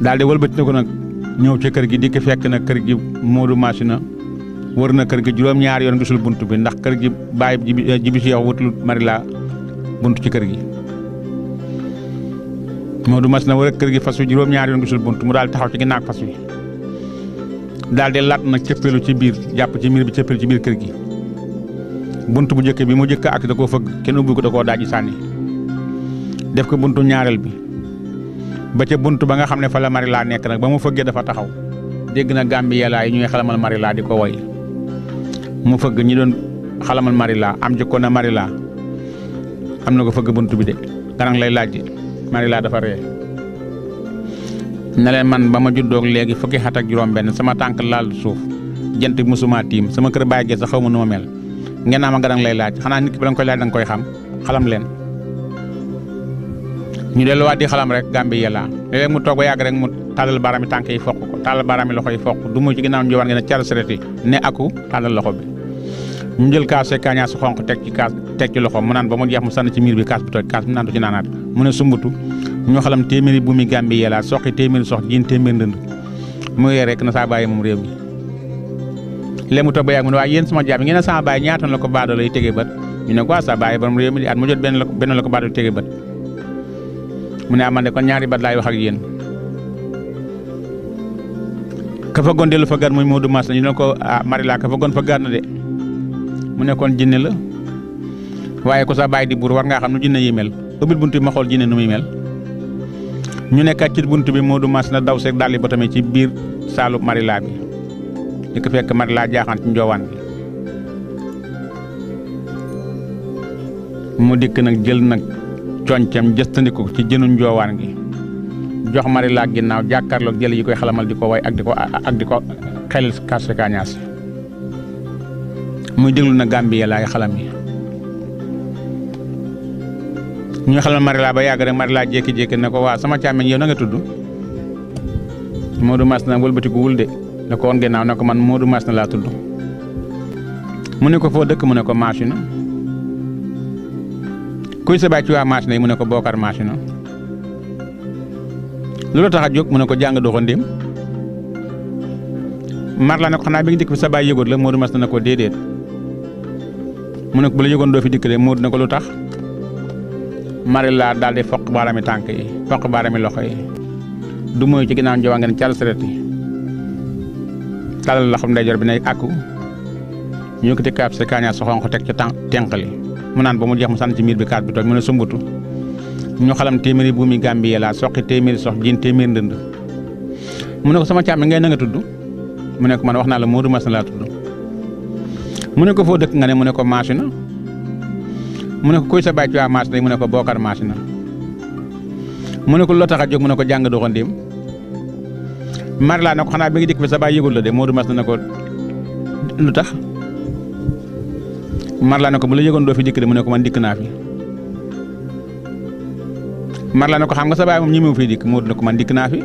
daal di wëlbati ko nag ñëw ci kër gi dikk fekk na kër gi Modou Masina wër na kër gi juróom-ñaari yoon gisul bunt bi ndax kër gi bàyyi Jibi Cheikh wutul Marila bunt ci kër gi. Modou Masina wër kër gi fas wi juróom-ñaari yoon gisul bunt mu daal taxaw ci ginnaaw fas wi daal di lat nag cëppeelu ci biir jàpp ci miir bi cëppeelu ci biir kër gi. bunt bu njëkk bi mu njëkk ak da koo fëgg kenn ubbi ko da koo daaji sànni def ko buntu ñaareel bi ba ca bunt ba nga xam ne fa la Marila nekk nag ba mu fëggee dafa taxaw dégg na Gambie yi ñuy xalamal Marila di ko woy mu fëgg ñi doon xalamal Marila am jikko na Marila am na ko fëgg bunt bi de kanang lay laaj Marila dafa ree ne leen man ba ma juddoog léegi fukki at ak juróom-benn sama tànk laal suuf jant bi musuma tiim sama kër baay gee sax xaw ma nu ma mel ngeen naa ma kanang lay laaj xanaa nit ki ba nga koy laaj da nga koy xam xalam leen. ñu delluwaat di xalam rek Gambie yàlla léeg-léeg mu toog ba yàgg rek mu tàllal baaraami tànk yi foq ko tàllal baaraami loxo yi foq du mu ci ginnaaw njoowaan ngeen a car sereti ne aku tàllal loxo bi ñu jël kaas see kañaa su xonq teg ci loxo mu naan ba mu jeex mu sànni ci miir bi kaas bi toj kaas mu naan du ci naanaat mu ne sumbutu ñu xalam téeméeri bu mi Gambie yàlla soqi téeméeri sox jiin téeméeri ndënd mu yee rek na saa bàyyi moom réew mi léegi mu toog ba yàgg mu ne waaye yéen sama jaam ngeen ne sama bàyyi ñaata la ko baadoo lay tegee bët ñu ne quoi sa bàyyi borom réew mi at mu jot benn la ko baadoo tegee bët mu ne man de kon ñaari bat laay wax ak yéen ka fa gon dellu fa gar muy Modou Masina ñu ne ko Marila ka fa gon fa gar na de mu ne kon jinne la waaye ko sa bàyyi di buur war ngaa xam nu jinne yi mel ubbil bunt bi ma xool jinne nu muy mel ñu nekkat ci bunt bi Modou Masina daw seeg dalli ba tamit ci biir saalu Marila bi di ko fekk Marila jaaxaan ci njoowaan bi mu dikk nag jël nag concam jëstandiku ci jënu njoowaan gi jox Marila ginnaaw jàkkaarloog jël yi koy xalamal di ko way ak di ko xelil kaase kañaas muy déglu na Gambie laay xalam yi ñu xalamal Marila ba yàgg rek Marila jékki-jékki ne ko waa sama càmmeñ yow na nga tudd Modou Masina wëlbatiku wul de da ko woon ginnaaw ne ko man Modou Masina laa tudd mu ne ko foo dëkk mu ne ko Masina kuy sa baay ci waa Masina yi mu ne ko Bokar Masina lu la tax a jóg mu ne ko jàng doxandéem Marila ne ko xanaa bi nga dikk fi sa baay yëgoot la Modou Masina ne ko déedéet mu ne ko bu la yëgoon doo fi dikk de Modou ne ko lu tax Marila daal di foq baarami tànk yi foq baarami loxo yi du moy ci ginnaaw njowaa ngeen cal seret yi talal loxom ndeyjoor bi ne akku ñu ko kaab sa kaña so xonq teg ca tenqali mu naan ba mu jeex mu sànni ci miir bi kaat bi toj mu ne sumbutu ñu xalam téeméeri buumi Gambie la soqi téeméeri sox jiin téeméeri ndënd mu ne ko sama càmm ngay na nga tudd mu ne ko man wax naa la Modou Masina laa tudd mu ne ko foo dëkk nga ne mu ne ko Masina mu ne ko kuy sa baay ci waa Masina mu ne ko Bokar Masina mu ne ko loo tax a jóg mu ne ko jàng doxandéem Marila ne ko xanaa bi nga dikk fi sa baay yëgul la de Modou Masina ne ko lu tax Marila ne ko bu la yëgoon doo fi dikk de mu ne ko man dikk naa fi Marila ne ko xam nga sa baay moom ñi mu fi dikk Modou ne ko man dikk naa fi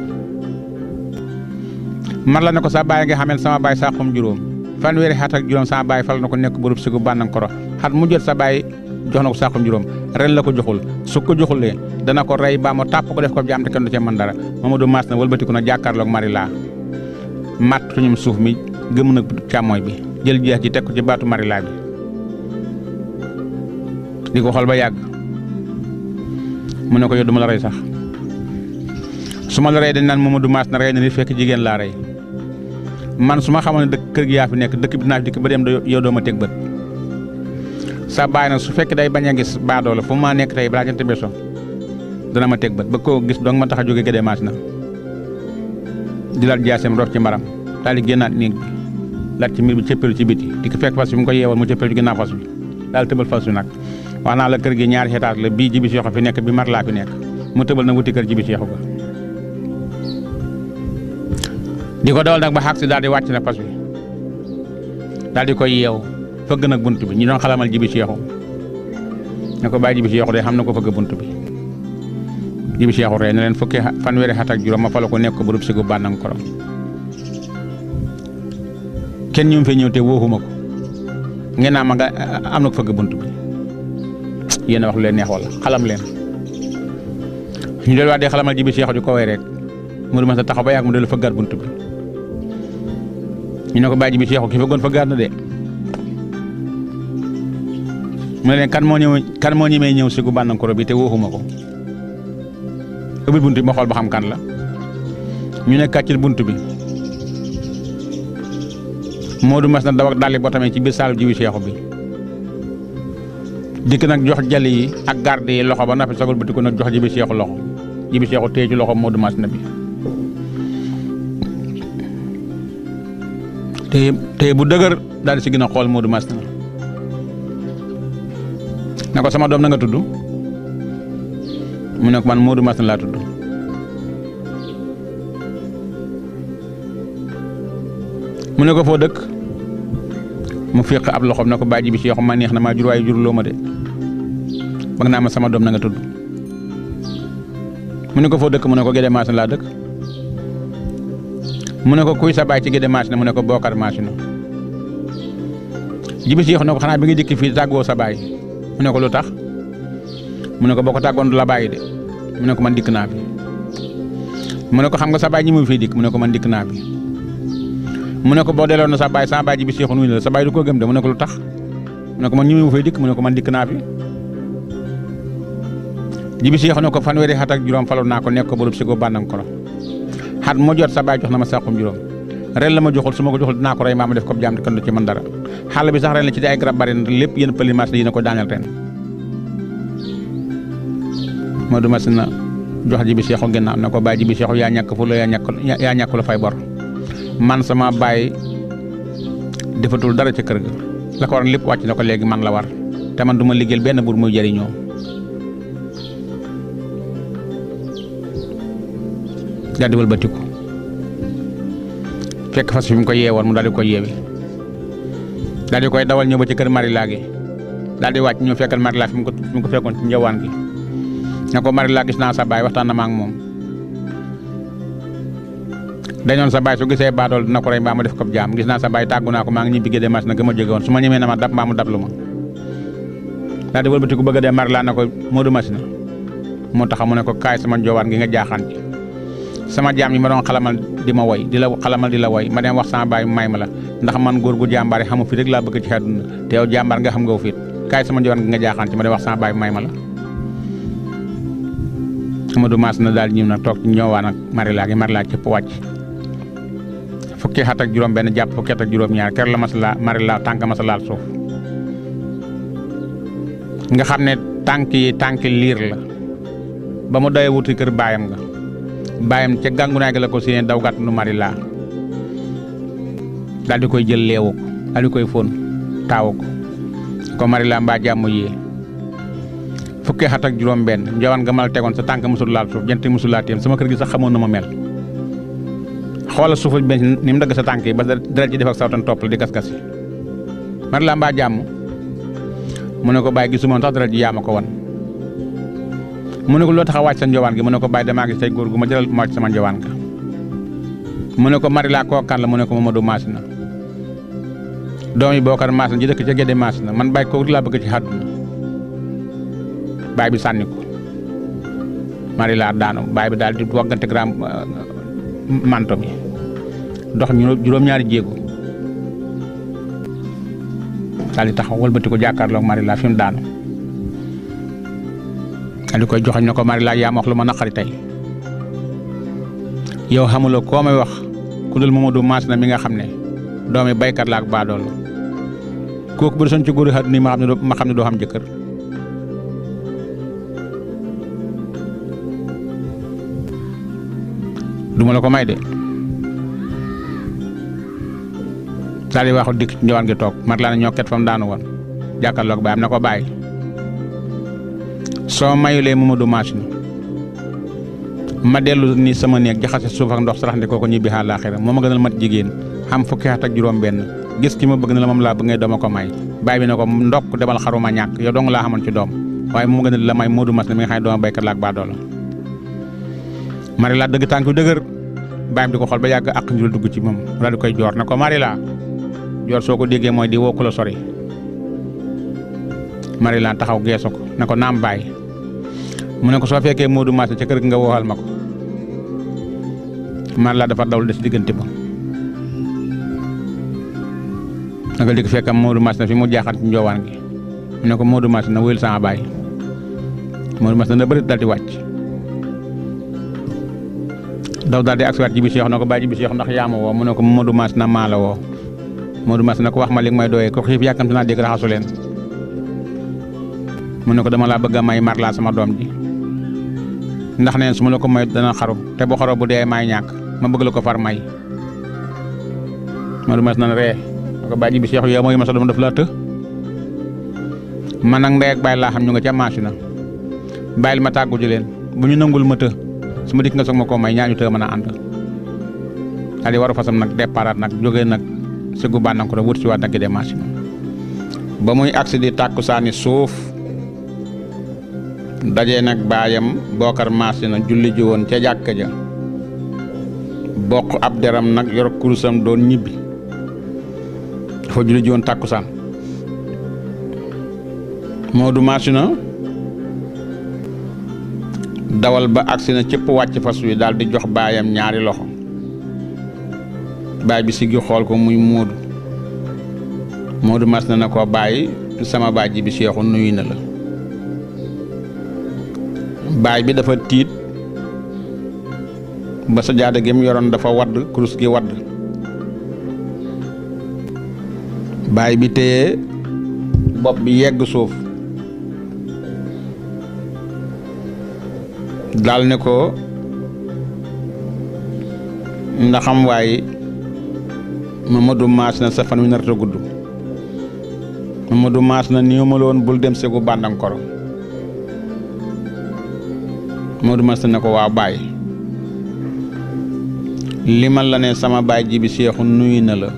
Marila ne ko sa baay nga xamel sama baay saxum juróom fanweeri xat ak juróom sama baay fal na ko nekk bërëb sigu bànnankoro xat mu jot sa baay jox na ko saxum juróom ren la ko joxul su ko joxulee dana ko rey ba mu tàpp ko def ko jaam te kenn du ca mën dara Modou Masina wëlbatiku na jàkkaarloog Marila mat tuñum suuf mi gëm na càmmooy bi jël jeex ji teg ko ci baatu Marila bi di ko xool ba yàgg mu ne ko yow du ma la rey sax su ma la rey dañ naan Modou Masina rey na nit fekk jigéen laa rey man su ma xamoon ne dëkk kër gi yaa fi nekk dëkk bi dinaa fi dikk ba dem yow doo ma teg bët sa baay nag su fekk day bañ a gis baadoo la fu ma nekk tey balaa jant beso dana ma teg bët ba koo gis dong ma tax a jóge Gédé Masina di laat jaaseem rof ci mbaram daal di génnaat néeg bi laat ci miir bi cëppeelu ci biti di ko fekk fas bi mu ko yeewal mu cëppeelu ci ginnaaw fas bi daal tëbal fas bi nag wax naa la kër gi ñaari étage la bii Jibi Cheikh fi nekk bi Marila fi nekk mu tëbal nag wuti kër Jibi Cheikh ga di ko dawal nag ba xaag si daal di wàcc na fas bi daal di koy yeew fëgg nag bunt bi ñu doon xalamal Jibi Cheikh ne ko bàyyi Jibi Cheikh de xam na ko fëgg bunt bi Jibi Cheikh rey ne leen fukki fanweeri xat ak juróom ma fala ko nekk ko bërëb sigu bànnankoro kenn ñu fi ñëw te wooxuma ko ngeen naa ma nga am na ko fëgg bunt bi yéen a wax lu leen neex wala xalam leen ñu delluwaat dee xalamal Jibi Cheikh di ko way rek Modou Masina taxaw ba yàgg mu dellu fëggaat bunt bi ñu ne ko bàyyi bi Seexu ki fa gon fa gaar na de mu ne leen kan moo ñemee ñëw si gu Bànnankoro bi te wooxuma ko ubbil bunt bi ma xool ba xam kan la ñu ne kàccil bunt bi Modou mas na daw ak dalli boo tamee ci biir saalu jibi Seexu bi dikk nag jox jali yi ak garde yi loxo ba noppi sagul bëti ko nag jox jibi Seexu loxo jibi Seexu téye ci loxo Modou mas na bi téye bu dëgër daal di si gën a xool Modou mas na ko sama doom na nga tudd mu ne ko man Modou mas na laa tudd mu ne ko foo dëkk mu féq ab loxoom na ko bàyyi jibi Seexu ma neex na maa jur waaye jurloo ma de ba nga naa ma sama doom na nga tudd mu ne ko foo dëkk mu ne ko Gédé Maasina laa dëkk mu ne ko kuy sa baay ci Gédé Maasina mu ne ko Bokar Maasina jibi Seexu ne ko xanaa bi nga dikk fii tàggoo sa baay mu ne ko lu tax mu ne ko boo ko tàggoon du la bàyyi de mu ne ko man dikk naa fi mu ne ko xam nga sa baay ñi mu fii dikk mu ne ko man dikk naa fi mu ne ko boo delloo na sa baay jibi Seexu nuyu la sa baay du ko gëm de mu ne ko lu tax mu ne ko man ñi mu fay dikk mu ne ko man dikk naa fi jibi Seexu ne ko fanweeri xat ak juróom faloon naa ko nekk ko bërëb si go Bànnankoro xat mu jot sa baay jox na ma sàqum juróom ren la ma joxul su ma ko joxul dinaa ko rey maa ma def ko jaam te kenn du ci man dara xàll bi sax ren la ci di ay garab bari na lépp yéen pëli Maasina yi na ko daaneel ren Modou Maasina jox jibi Seexu ginnaaw na ko bàyyi jibi Seexu yaa ñàkk fu la yaa ñàkk la fay bor man sama baay defatul dara ca kër ga la ko war lépp wàcc na ko léegi man la war te man du ma liggéeyal benn buur muy jëriñoo daal di wëlbatiku fekk fas fi mu ko yeewoon mu daal di ko yeewi daal di koy dawal ñëw ba ci kër Marila gi daal di wàcc ñëw fekkal Marila fi mu ko fekkoon ci njawaan gi ne ko Marila gis naa sa baay waxtaan na ma ak moom dañoon sa baay su gisee baadool dina ko rey mbaa mu def ko jaam gis naa sa baay tàggu naa ko maa ngi ñibbi Gédé Maasina ga ma jóge woon su ma ñemee na ma dab mbaa mu dab lu ma daal di wëlbatiku bëgg a dee Marila na ko Modou Maasina moo tax mu ne ko kaay sama njowaan gi nga jaaxaan ci sama jaam yi ma doon xalamal di ma woy di la xalamal di la woy ma dem wax sama baay may ma la ndax man góor gu jàmbaar yi xamu fi rek laa bëgg ci àdduna te yow jàmbaar nga xam nga fit kaay sama njowaan gi nga jaaxaan ci ma dem wax sama baay may ma la Modou Maasina daal ñëw na toog ci ñëwaan ak Marila cëpp wàcc fukki xat ak juróom benn jàpp fukki xat ak juróom ñaar kër la Marila tànk ma sa laal suuf nga xam ne tànk liir la ba mu doyee wuti kër baayam nga baayam ca gàngunaay ga la ko séenee daw gàtt nu Marila daal di koy jël leewu ko daal di koy fóon taawu ko Marila mbaa jàmm yee fukki xat ak juróom benn njawaan nga mal tegoon sa tànk musul laal suuf jant musul laa téem sama kër gi sax xamoon na ma mel xoolal suufu benn ni mu dagg sa tànk yi ba dara ci def ak sawtan topp la di gas-gas yi Marila mbaa jàmm mu ne ko bàyyi gisuma tax dara ji yaa ma ko wan mu ne ko loo tax a wàcc sa njowaan gi mu ne ko bàyyi damaa gis tey góor gu ma jëlal ma wàcc sama njowaan ga mu ne ko Marila koo kan la mu ne ko Mamadou Maasina doom yi Bokar Maasina ji dëkk ca Gédé Maasina man bàyyi kooku laa bëgg ci àdduna bàyyi bi sànni ko Marila daanu bàyyi bi daal di waggante gram manto mi dox juróom-ñaari jéego daal di taxaw wëlbati ko jàkkaarloog Marila fi mu daanu daal di koy joxañ na ko Marila yaa ma wax lu ma naqari tey yow xamuloo koo may wax ku dul Mamadou Maasina mi nga xam ne doomi baykat la ak baadool kooku bu desoon ci góor yi àdduna yi ma xam ne doo xam jëkkër duma la ko may de daal di waxu dikk njowaan gi toog Marila na ñoo ket fa mu daanu woon jàkkaarloog baayam na ko bàyyi soo mayulee Mamadou Maasina ma dellu ni sama néeg jaxase suuf ak ndox sarax ndi ko ñibbi àllaaxira moo ma gënal mat jigéen xam fukki at ak juróom benn gis ki ma bëgg na la moom laa bëgg ngay dooma ko may baay bi ne ko ndokk demal xaruma ñàkk yow dong laa xamoon ci doom waaye moo gënal la may Mamadou Maasina mi nga xam ne dooma baykat la ak baadoola Marila dëgg tànk yu dëgër baayam di ko xool ba yàgg ak njul dugg ci moom daal di koy joor ne ko Marila joor soo ko déggee mooy di woo ku la sori Marila taxaw geeso ko ne ko naam baay mu ne ko soo fekkee Mamadou Maasina ca kër gi nga woowal ma ko Marila dafa dawlu des diggante ba naka dik fekkam Modou Masina fi mu jaaxal ci njoowaan gi mu ne ko Modou Masina wëyul sama baay Modou Masina na bëri dal di wàcc daw daal di agsiwaat Jibi Cheikh na ko bàyyi Jibi Cheikh ndax yaa ma woo mu ne ko Modou Masina maa la woo Modou Masina ko wax ma li may doyee ko xiif yàkkamti naa dégg raxasu leen mu ne ko dama laa bëgg a may Marla sama doom ji ndax neen su ma la ko may dana xaru te bu xaroo bu dee may ñàkk ma bëgg la ko far may Modou Masina ree na ko bàyyi Jibi Cheikh yow mooy ma sa doom daf laa të man nag ndey ak bàyyi laa xam ñu nga ca machine bàyyil ma tàggu ji leen bu ñu nangul ma të su ma dikk nga soog ma koo may ñaañu të mën a ànd daal di waru fasam nag départ nag jógee nag sëggu bànnang ko wut si waat nag gi dee machine ba muy agsi di tàkkusaani suuf dajee nag baayam Bokar machine julli ji woon ca jàkka ja bokk ab deram nag yor kurusam doon ñibbi dafa julli ji woon tàkkusaan Modou Masina dawal ba agsi na cëpp wàcc fas wi daal di jox baayam ñaari loxo baay bi siggi xool ko muy Modou Masina na ko bàyyi sama baay Jibi Cheikh nuyu na la baay bi dafa tiit ba sa jaada gi mu yoroon dafa wadd kurus gi wadd baay bi téye bopp bi yegg suuf daal ne ko ndaxam waaye Mamadou Masina sa fan wi narata gudd Mamadou Masina niw ma la woon bul dem segu bàndankoro Modou Masina ne ko waaw baay limal la ne sama baay Jibi Cheikh nuyu na la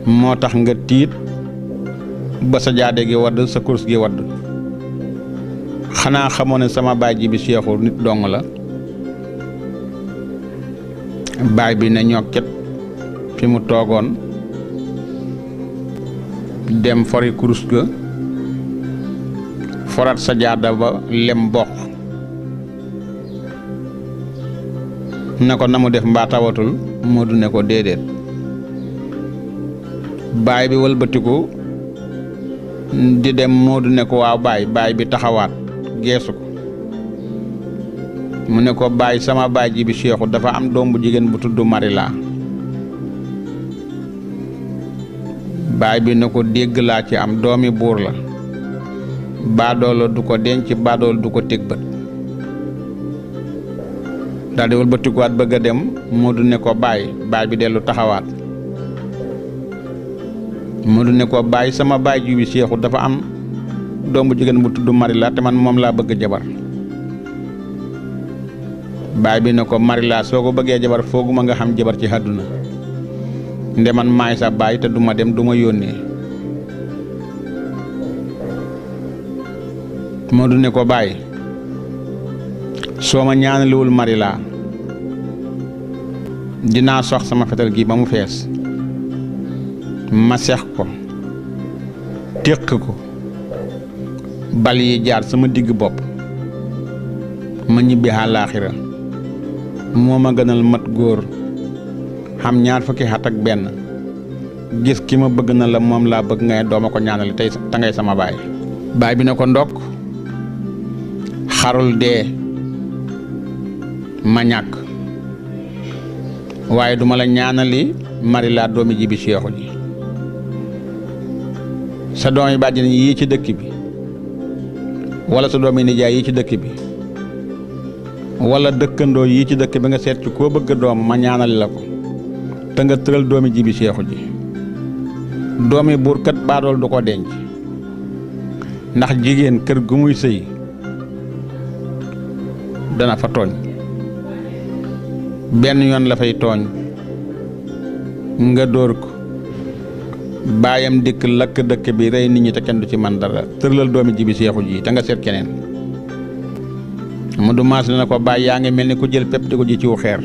moo tax nga tiit ba sa jaade gi wadd sa kurs gi wadd xanaa xamoo ne sama baay Jibi Cheikh nit dong la baay bi ne ñokket fi mu toogoon dem fori kurus ga forat sa jaada ba lem bokk ne ko na mu def mbaa tawatul Modou ne ko déedéet baay bi wëlbatiku di dem Modou ne ko waaw baay bi taxawaat geesu ko mu ne ko baay sama baay Jibi Cheikh dafa am doom bu jigéen bu tudd Marila baay bi ne ko dégg laa ci am doomi buur la baadoolo du ko denc baadoolo du ko teg bët daal di wëlbatikuwaat bëgg a dem Modou ne ko baay bi dellu taxawaat Modou ne ko baay sama baay Jibi Cheikh dafa am doom bu jigéen bu tudd Marila te man moom laa bëgg jabar baay bi ne ko Marila soo ko bëggee jabar fooguma nga xam jabar ci àdduna nde man maay sa baay te duma dem duma yónnee Modou ne ko baay soo ma ñaanaliwul Marila dinaa sox sama fetal gi ba mu fees ma sex ko téq ko bal yi jaar sama digg bopp ma ñibbi àllaaxira moo ma gënal mat góor xam ñaar fukki at ak benn gis ki ma bëgg na la moom laa bëgg ngay dooma ko ñaanale tey te ngay sama baay bi ne ko ndokk xarul dee ma ñàkk waaye duma la ñaanali Marila doomi Jibi Cheikh ji sa doomi bàjjen yii ci dëkk bi wala sa doomi nijaay yii ci dëkk bi wala dëkkandoo yii ci dëkk bi nga seet ci koo bëgg doom ma ñaanali la ko te nga tëral doomi Jibi Cheikh ji doomi buur kat baadool du ko denc ndax jigéen kër gu muy sëy dana fa tooñ benn yoon la fay tooñ nga dóor ko baayam dikk lakk dëkk bi rey nit ñi te kenn du ci man dara tëralal doomi Jibi Cheikh ji te nga seet keneen Modou Masina na ko baay yaa ngi mel ni ku jël pepp di ko ji ciw xeer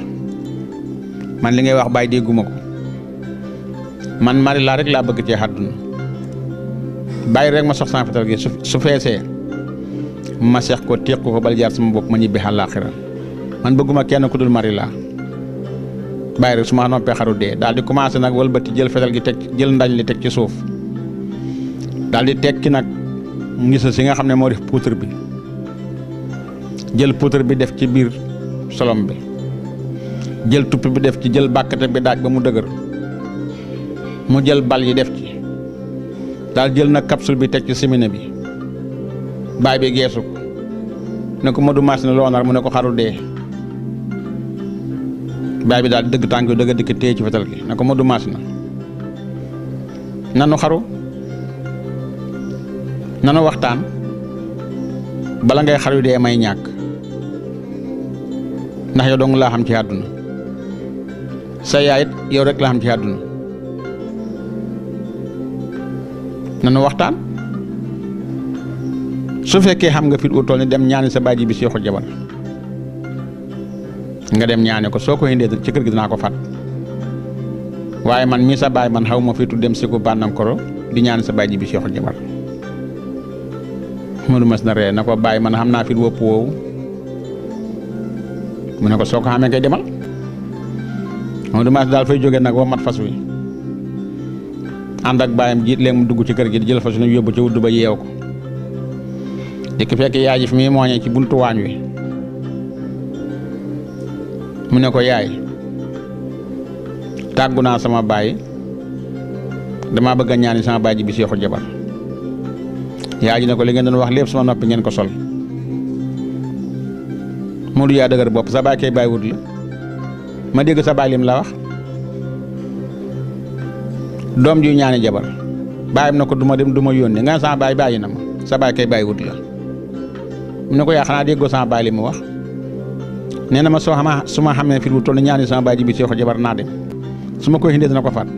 man li ngay wax baay dégguma ko man Marila rek laa bëgg ci àdduna bàyyi rek ma sox sama fetal gi su feesee ma seex ko téq ko bal jaar sama bopp ma ñibbi àllaaxira man bëgguma kenn ku dul Marila bàyyi rek su ma noppee xaru dee daal di commencé nag wëlbati jël fetal gi teg jël ndañ li teg ci suuf daal di tekki nag ngisa si nga xam ne moo def poutre bi jël poutre bi def ci biir solom bi jël tupp bi def ci jël bàkkate bi daaj ba mu dëgër mu jël bal yi def ci daal jël nag capsule bi teg ci simine bi baay bi geesu ko ne ko Modou Massina loo nar mu ne ko xaru dee baay bi daal dëgg tànk yu dëgg dikk téye ci fetal gi ne ko Modou Massina nanu xaru nanu waxtaan bala ngay xaru dee may ñàkk ndax yow dong laa xam ci àdduna sa yaay it yow rek laa xam ci àdduna nanu waxtaan su fekkee xam nga fit wu toll ni dem ñaani sa baay ji bi seexu jabar nga dem ñaane ko soo ko indee ci kër gi dinaa ko fat waaye man mii sa baay man xaw ma fitu dem siku bànnankoro di ñaani sa baay ji bi seexu jabar Modou Massina ree na ko bàyyi man xam naa fit wopp woowu mu ne ko soo ko xamee kay demal Modou Massina daal fay jógee nag wa mat fas wi ànd ak baayam jiit leen mu dugg ci kër gi di jël fas wi ñu yóbbu ci wudd ba yeew ko dikk fekk yaay ji fi muy mooñee ci buntu waañ wi mu ne ko yaay tàggu naa sama baay dama bëgg a ñaani sama baay ji bi seexu jabar yaay ji ne ko li ngeen doon wax lépp sama noppi ngeen ko sol Modou yaa dëgër bopp sa baay kay baay wut la ma dégg sa baay lim la wax doom ju ñaani jabar baayam na ko duma dem duma yónni nga sama baay bàyyi na ma sa baay kay baay wut la mu ne ko yaa xanaa déggoo sama baay li mu wax nee na ma su ma xamee fi wu toll ñaani sama baay ji bi seexu jabar naa dem su ma koy indee dina ko faat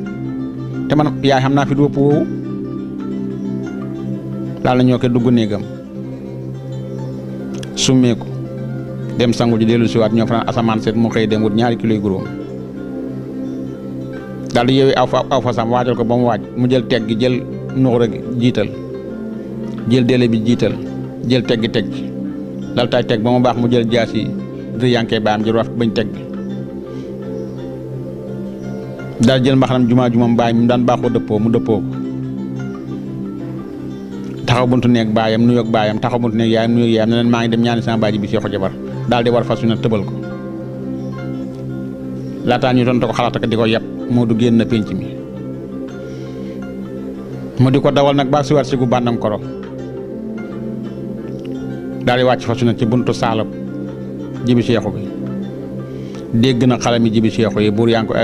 te man yaay xam naa fi wëpp woowu daal na ñoo ko dugg néegam summeeku dem sangu ji dellu siwaat ñoo fanaan asamaan seet mu xëy dem wut 2 kilos guróom daal di yeewi aw fasam waajal ko ba mu waaj mu jël teg gi jël nuxura gi jiital jël délai bi jiital jël teg gi teg ci dal tay teg ba mu baax mu jël jaas yi yankee baayam jël wax bañ teg bi daal jël mbaxanam jumam baay mu daan baaxoo dëppoo mu dëppoo ko taxaw buntu neeg baayam nuyoog baayam taxaw buntu neeg yaayam nuyoog yaayam ne leen maa ngi dem ñaani sama baay ji bi seexu jabar daal di war fas wi na tëbal ko laataa ñu tontu ko xalaat ak di ko yeb moo du génn pénc mi mu di ko dawal nag baax si war si gu bànnam koro daal di wàcc fas wi na ci buntu saalab jibi seexu bi dégg na xalam yi jibi seexu yi buur yaa ngi ko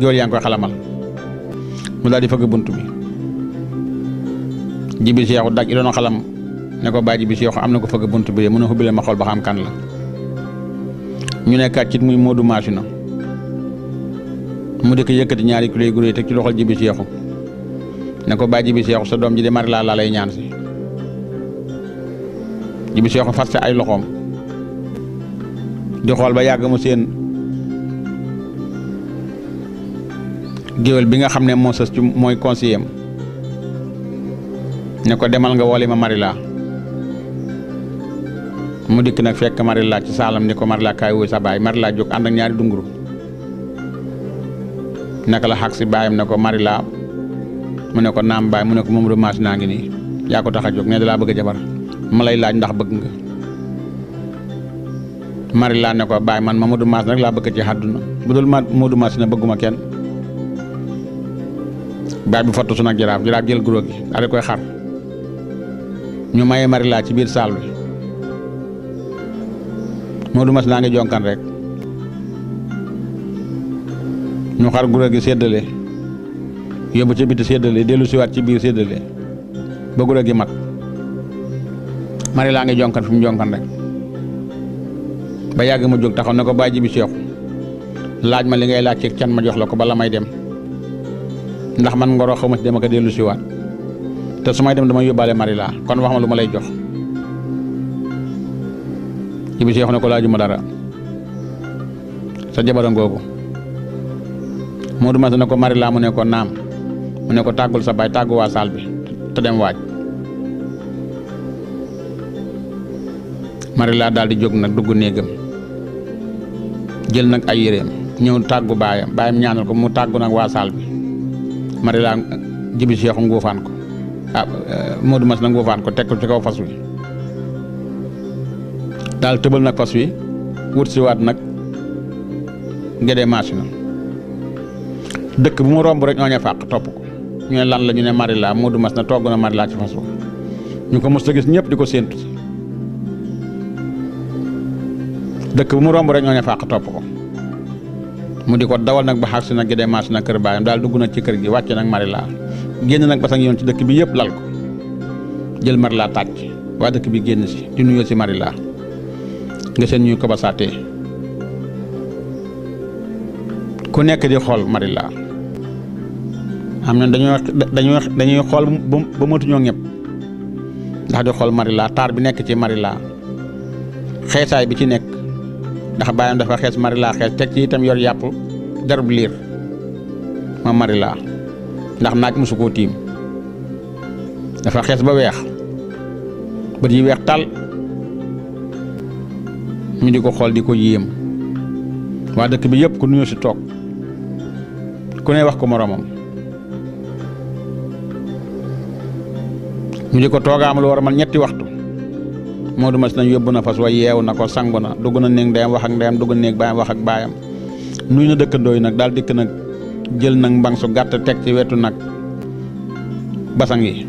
géwél yaa ngi koy xalamal mu daal di fëgg bunt bi jibi seexu daj i doon xalam ne ko baay jibi seexu am na ko fëgg bunt bi mën a xubbile ma xool ba xam kan la ñu ne kàccit muy Modou Massina mu dikk yëkkati 2 kilos yu gurée teg ci loxol jibi seexu ne ko baay jibi seexu sa doom ji de mari laa lay ñaan si jibi seexu fas ay loxoom di xool ba yàgg mu seen géwél bi nga xam ne moo sës ci mooy conseiller ne ko demal nga wooli ma Marila mu dikk nag fekk Marila ci saalam ni ko Marila kaay wuy sa baay Marila jóg ànd ak 2 dunguru naka la xaq si baayam ne ko Marila mu ne ko naam baay mu ne ko Modou Massina ngi nii yaa ko tax a jóg ne da laa bëgg a jabar ma lay laaj ndax bëgg nga Marila ne ko baay man Modou Massina rek laa bëgg ci àdduna bu dul Modou Massina bëgguma kenn baay bi fottu su nag jaraaf jël guro gi daal di koy xar ñu maye Marila ci biir saal bi Modou Massina ngi jonkan rek ñu xar guro gi séddale yóbbu ci biti séddale dellu siwaat ci biir séddale ba guro gi mat Marila ngi jonkan fi mu jonkan rek ba yàgg mu jóg taxaw ne ko baay ji bi seexu laaj ma li ngay laaj ci can ma jox la ko bala may dem ndax man ngoro xaw ma ci dem ak dellu siwaat te su may dem dama yóbbaale Marila kon wax ma lu ma lay jox ji bi seexu ne ko laajuma dara sa jabara ngoogu Modou Massina ne ko Marila mu ne ko naam mu ne ko tàggul sa baay tàggu waa saal bi te dem waaj Marila daal di jóg nag dugg néegam jël nag ay yéreem ñëw tàggu baayam ñaanal ko mu tàggu nag waa saal bi Marila Jibi Seexu nguufaan ko Modou Mas na nguufaan ko teg ko ci kaw fas wi daal tëbal nag fas wi wut si waat nag Gédé Masina dëkk bu mu romb rek ñooñu fàq topp ko ñu ne lan la ñu ne Marila Modou Mas na togg na Marila ci fas wi ñu ko mos a gis ñëpp di ko séentu si dëkk bu mu romb rek ñooñu fàq topp ko mu di ko dawal nag ba xaar si nag Gédé Masina kër baayam daal dugg nag ci kër gi wàcce nag Marila génn nag basang yoon ci dëkk bi yëpp lal ko jël Marila tàcc waa dëkk bi génn si di nuyoo si Marila nga seen ñuy ko ba saatee ku nekk di xool Marila am na dañuy xool ba matuñoo ñëpp ndax di xool Marila taar bi nekk ci Marila xeesaay bi ci nekk ndax baayam dafa xees Marila xees teg ci itam yor yàpp derub liir ma Marila ndax naaj mosu koo tiim dafa xees ba weex bët yi weex tal ñu di ko xool di ko yéem waa dëkk bi yëpp ku nuyoo si toog ku ne wax ko moromam ñu di ko toogaam lu war a man ñetti waxtu Modou Mas nañ yóbbu na fas wa yeew na ko sangu na dugg na néeg ndeyam wax ak ndeyam dugg néeg baayam wax ak baayam nuyu na dëkkandoo yi nag daal dikk nag jël nag mbang su gàtt teg ci wetu nag basang yi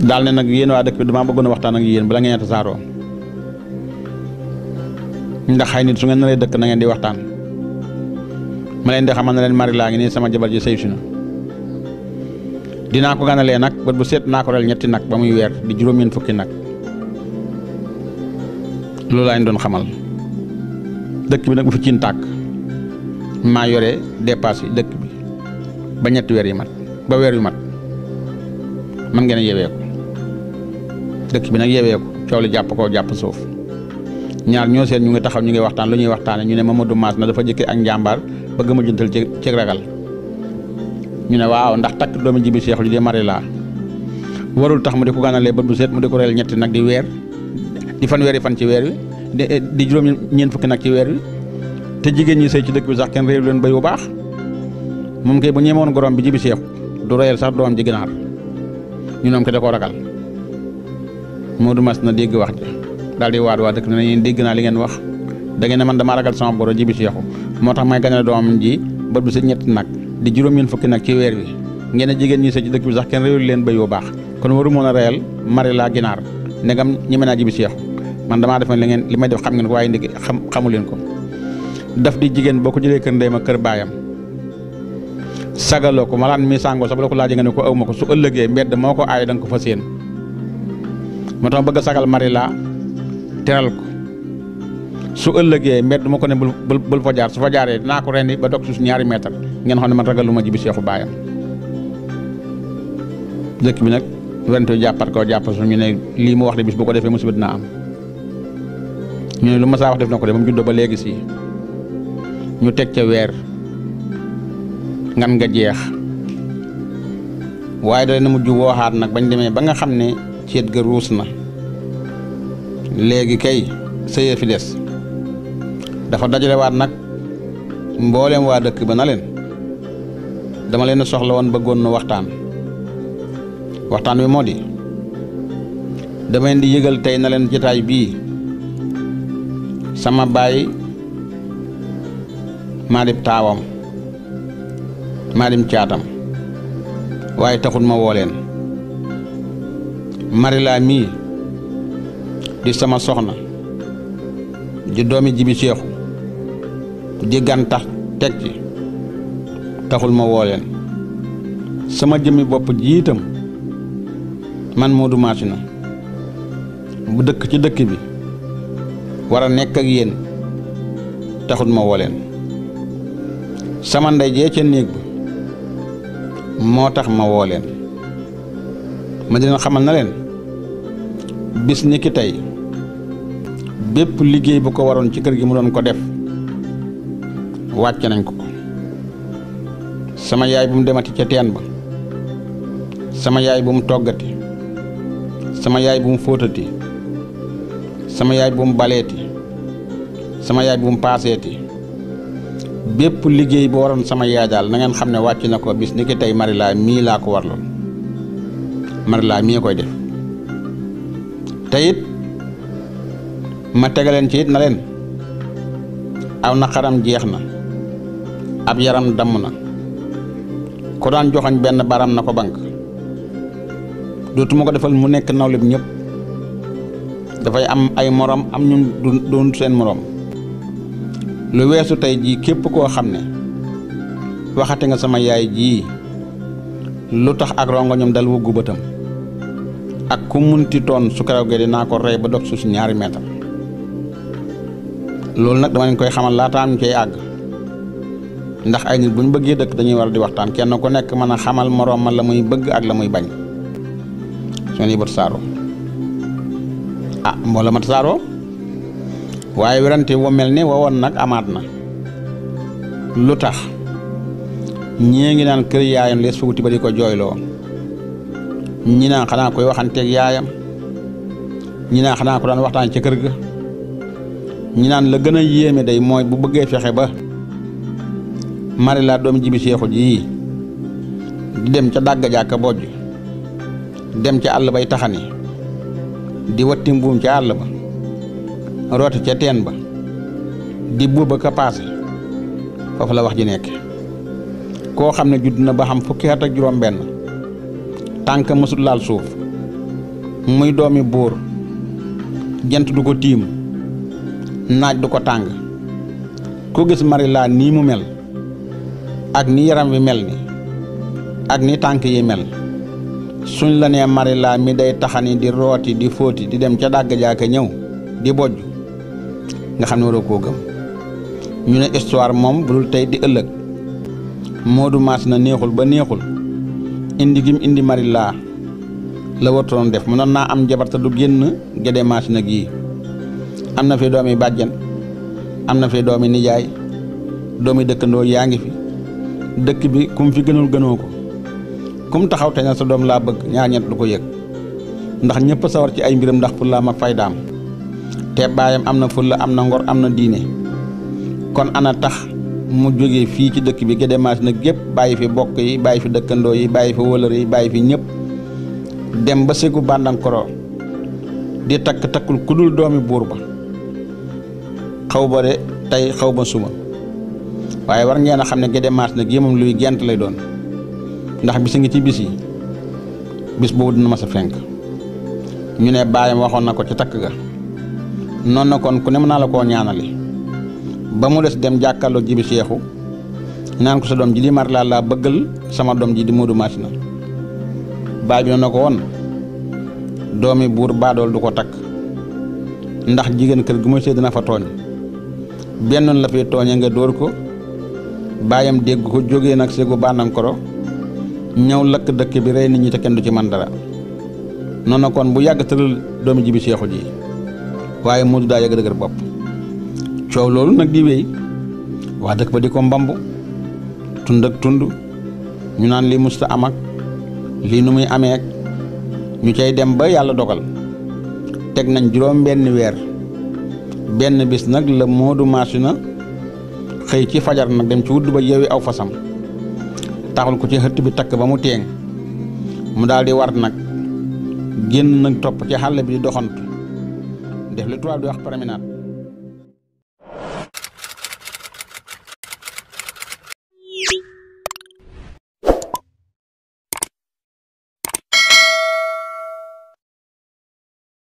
daal ne nag yéen waa dëkk bi dama bëggoon a waxtaan ak yéen bala ngeen tasaaroo ndax xay nit su ngeen naree dëkk na ngeen di waxtaan ma leen di xamal ne leen Marila ngi nii sama jabar ji sëy si na dinaa ko ganalee nag bët bu seet naa ko rel ñetti nag ba muy weer di juróom-ñeent fukki nag loolu laa ñu doon xamal dëkk bi nag bu fi ciin tàkk maa yore dépasse yi dëkk bi ba ñetti weer yi mat ba weer yu mat man ngeen a yewee ko dëkk bi nag yewee ko coow li jàpp koo jàpp suuf ñaar ñoo seen ñu ngi taxaw ñu ngi waxtaan lu ñuy waxtaane ñu ne Mamadou Mas na dafa jëkke ak njàmbaar bëgg ma jëntal ci ragal ñu ne waaw ndax takk doomi Jibi Seexu ji di Marila warul tax mu di ko gànnalee bët bu seet mu di ko reel ñetti nag di weer di fanweeri fan ci weer wi di juróom-ñeent fukki nag ci weer wi te jigéen ñi sëy ci dëkk bi sax kenn réew leen bay bu baax moom kay bu ñeemoon gorom bi Jibi Seexu du reyal sax doom ji ginaar ñu noom ko da koo ragal Modou Mas na dégg wax ji daal di waat waa dëkk ne yéen dégg naa li ngeen wax da ngeen ne man damaa ragal sama boro Jibi Seexu moo tax may gànnale doomam ji bët bu seet ñetti nag di juróom-ñeent fukki nag ci weer wi ngeen a jigéen ñi sëy ci dëkk bi sax kenn réewul leen bay bu baax kon waru moon a reyal Marila ginaar ndegam ñeme naa Jibi Seexu man damaa def li may def xam ngeen ko waaye ndigi xamu leen ko daf di jigéen boo ko jëlee kër ndeyam ak kër baayam sagaloo ko malaan mi sàngoo sax la ko laajee nga ne ko aw ma ko su ëllëgee mbedd moo ko aay da nga ko fa séen moo tax bëgg a sagal Marila teral ko su ëllëgee mbedd moo ko ne bul fa jaar su fa jaaree dinaa ko rendi ba dog suuf ñaari mètre ngeen xam ne man ragaluma Jibi Seexu baayam dëkk bi nag wente jàppat koo jàpp su ñu ne lii mu wax de bis bu ko defee musiba dina am ñu ne lu ma saa wax def na ko de moom juddoo ba léegi si ñu teg ca weer ngan nga jeex waaye da na mujj wooxaat nag bañ demee ba nga xam ne ceet ga ruus na léegi kay sëyee fi des dafa dajalewaat nag mbooleem waa dëkk ba na leen dama leen soxla woon bëggoon na waxtaan wi moo di dama leen di yëgal tey na leen jotaay bii sama baay maa dim taawam maa dim caatam waaye taxul ma woo leen Marila mii di sama soxna di doomi Jibi Seexu di gantax teg ci taxul ma woo leen sama jëmmi bopp jiitam man Modou Masina bu dëkk ci dëkk bi war a nekk ak yéen taxul ma woo leen sama ndey jee ca néeg ba moo tax ma woo leen ma di leen xamal na leen bis ni ki tey bépp liggéey bu ko waroon ci kër gi mu doon ko def wàcc nañ ko sama yaay bu mu demati ca teen ba sama yaay bu mu toggati sama yaay bu mu fóotati sama yaay bu mu baleeti sama yaay bu mu paaseeti bépp liggéey bu waroon sama yaay daal na ngeen xam ne wàcc na ko bis ni ki tey Marilaa mii laa ko warloon Marilaa mii koy def te it ma tegaleen ci it na leen aw naqaram jeex na ab yaram damm na ku daan joxoñ benn baram na ko bank dootuma ko defal mu nekk nawle bi ñëpp dafay am ay morom am ñu doon seen morom lu weesu tey jii képp koo xam ne waxate nga sama yaay jii lu tax ak rongoñam dal wuggu bëtam ak ku munti toon su keroog gi dinaa ko rey ba dog suuf si 2 mètre loolu nag dama leen koy xamal laataam ñu cay àgg ndax ay nit bu ñu bëggee dëkk dañuy war di waxtaan kenn ku nekk mën a xamal moroom ma la muy bëgg ak la muy bañ seen yëbët saaro moo la mat saaro waaye werante wu mel ni wowoon nag amaat na lu tax ñii ngi naan kër yaayam lees fa wuti ba di ko jooyloo ñi naan xanaa koy waxanteeg yaayam ñi naan xanaa ko daan waxtaan ca kër ga ñi naan la gën a yéeme day mooy bu bëggee fexe ba Marilaa doomi Jibi Seexu ji di dem ca dàgg jàkka bojj dem ca àll bay taxani di watti mbuum ca àll ba rooti ca teen ba di buuba ka paase foofu la wax ji nekk koo xam ne judd na ba xam fukki at ak juróom benn tànk mësul laal suuf muy doomi buur jant du ko tiim naaj du ko tàng ku gis Marilaa nii mu mel ak ni yaram wi mel ni ak ni tànk yi mel suñ la nee Marilaa mi day taxani di rooti di fóoti di dem ca dàgg jaaka ñëw di bojj nga xam ne waroo koo gëm ñu ne histoire moom bu dul tey di ëllëg Modou Massina neexul ba neexul indi gim indi Marilaa la wartoon def mënoon naa am jabar te du génn Gédé Massina gii am na fi doomi bàjjen am na fi doomi nijaay doomi dëkkandoo yaa ngi fi dëkk bi kum fi gënul gënoo ko kum taxaw te na sa doom laa bëgg ñaar ñett du ko yëg ndax ñëpp a sawar ci ay mbiram ndax fullaam ak faydaam te baayam am na fulla am na ngor am na diine kon ana tax mu jógee fii ci dëkk bi Gédé Massina gépp bàyyi fi bokk yi bàyyi fi dëkkandoo yi bàyyi fi wëlër yi bàyyi fi ñëpp dem ba Ségu Bandankoro di takkul ku dul doomi buur ba xaw ba de tey xaw ba suma waaye war ngeen a xam ne Gédé Massina gi moom luy gent lay doon ndax bis ngi ci bis yi bis boobu dina mas a fenk ñu ne baayam waxoon na ko ci takk ga noonu na kon ku ne mën naa la koo ñaanali ba mu des dem jàkkaarloo Jibi Seexu naan ko sa doom ji di Marilaa laa bëggal sama doom ji di Modou Massina baay bi na ko woon doomi buur baadool du ko takk ndax jigéen kër gu muy sëy dina fa tooñ benn la fi tooñe nga dóor ko baayam dégg ko jógee nag Ségu Bandankoro ñëw lakk dëkk bi rey nit ñi te kenn du ci man dara noonu na kon bu yàgg tëral doomi Jibi Seexu ji waaye Modou daa yàgg dëgër bopp coow loolu nag di wéy waa dëkk ba di ko mbamb tund ak tund ñu naan lii musta am ak lii nu muy amee ak ñu cay dem ba yàlla dogal teg nañ juróom benn weer benn bis nag la Modou Massina xëy ci fajar nag dem ci wudd ba yeewi aw fasam taxul ko ci xëtt bi takk ba mu teeng mu daal di war nag génn nag topp ci xàll bi di doxantu def li tubaab di wax promenade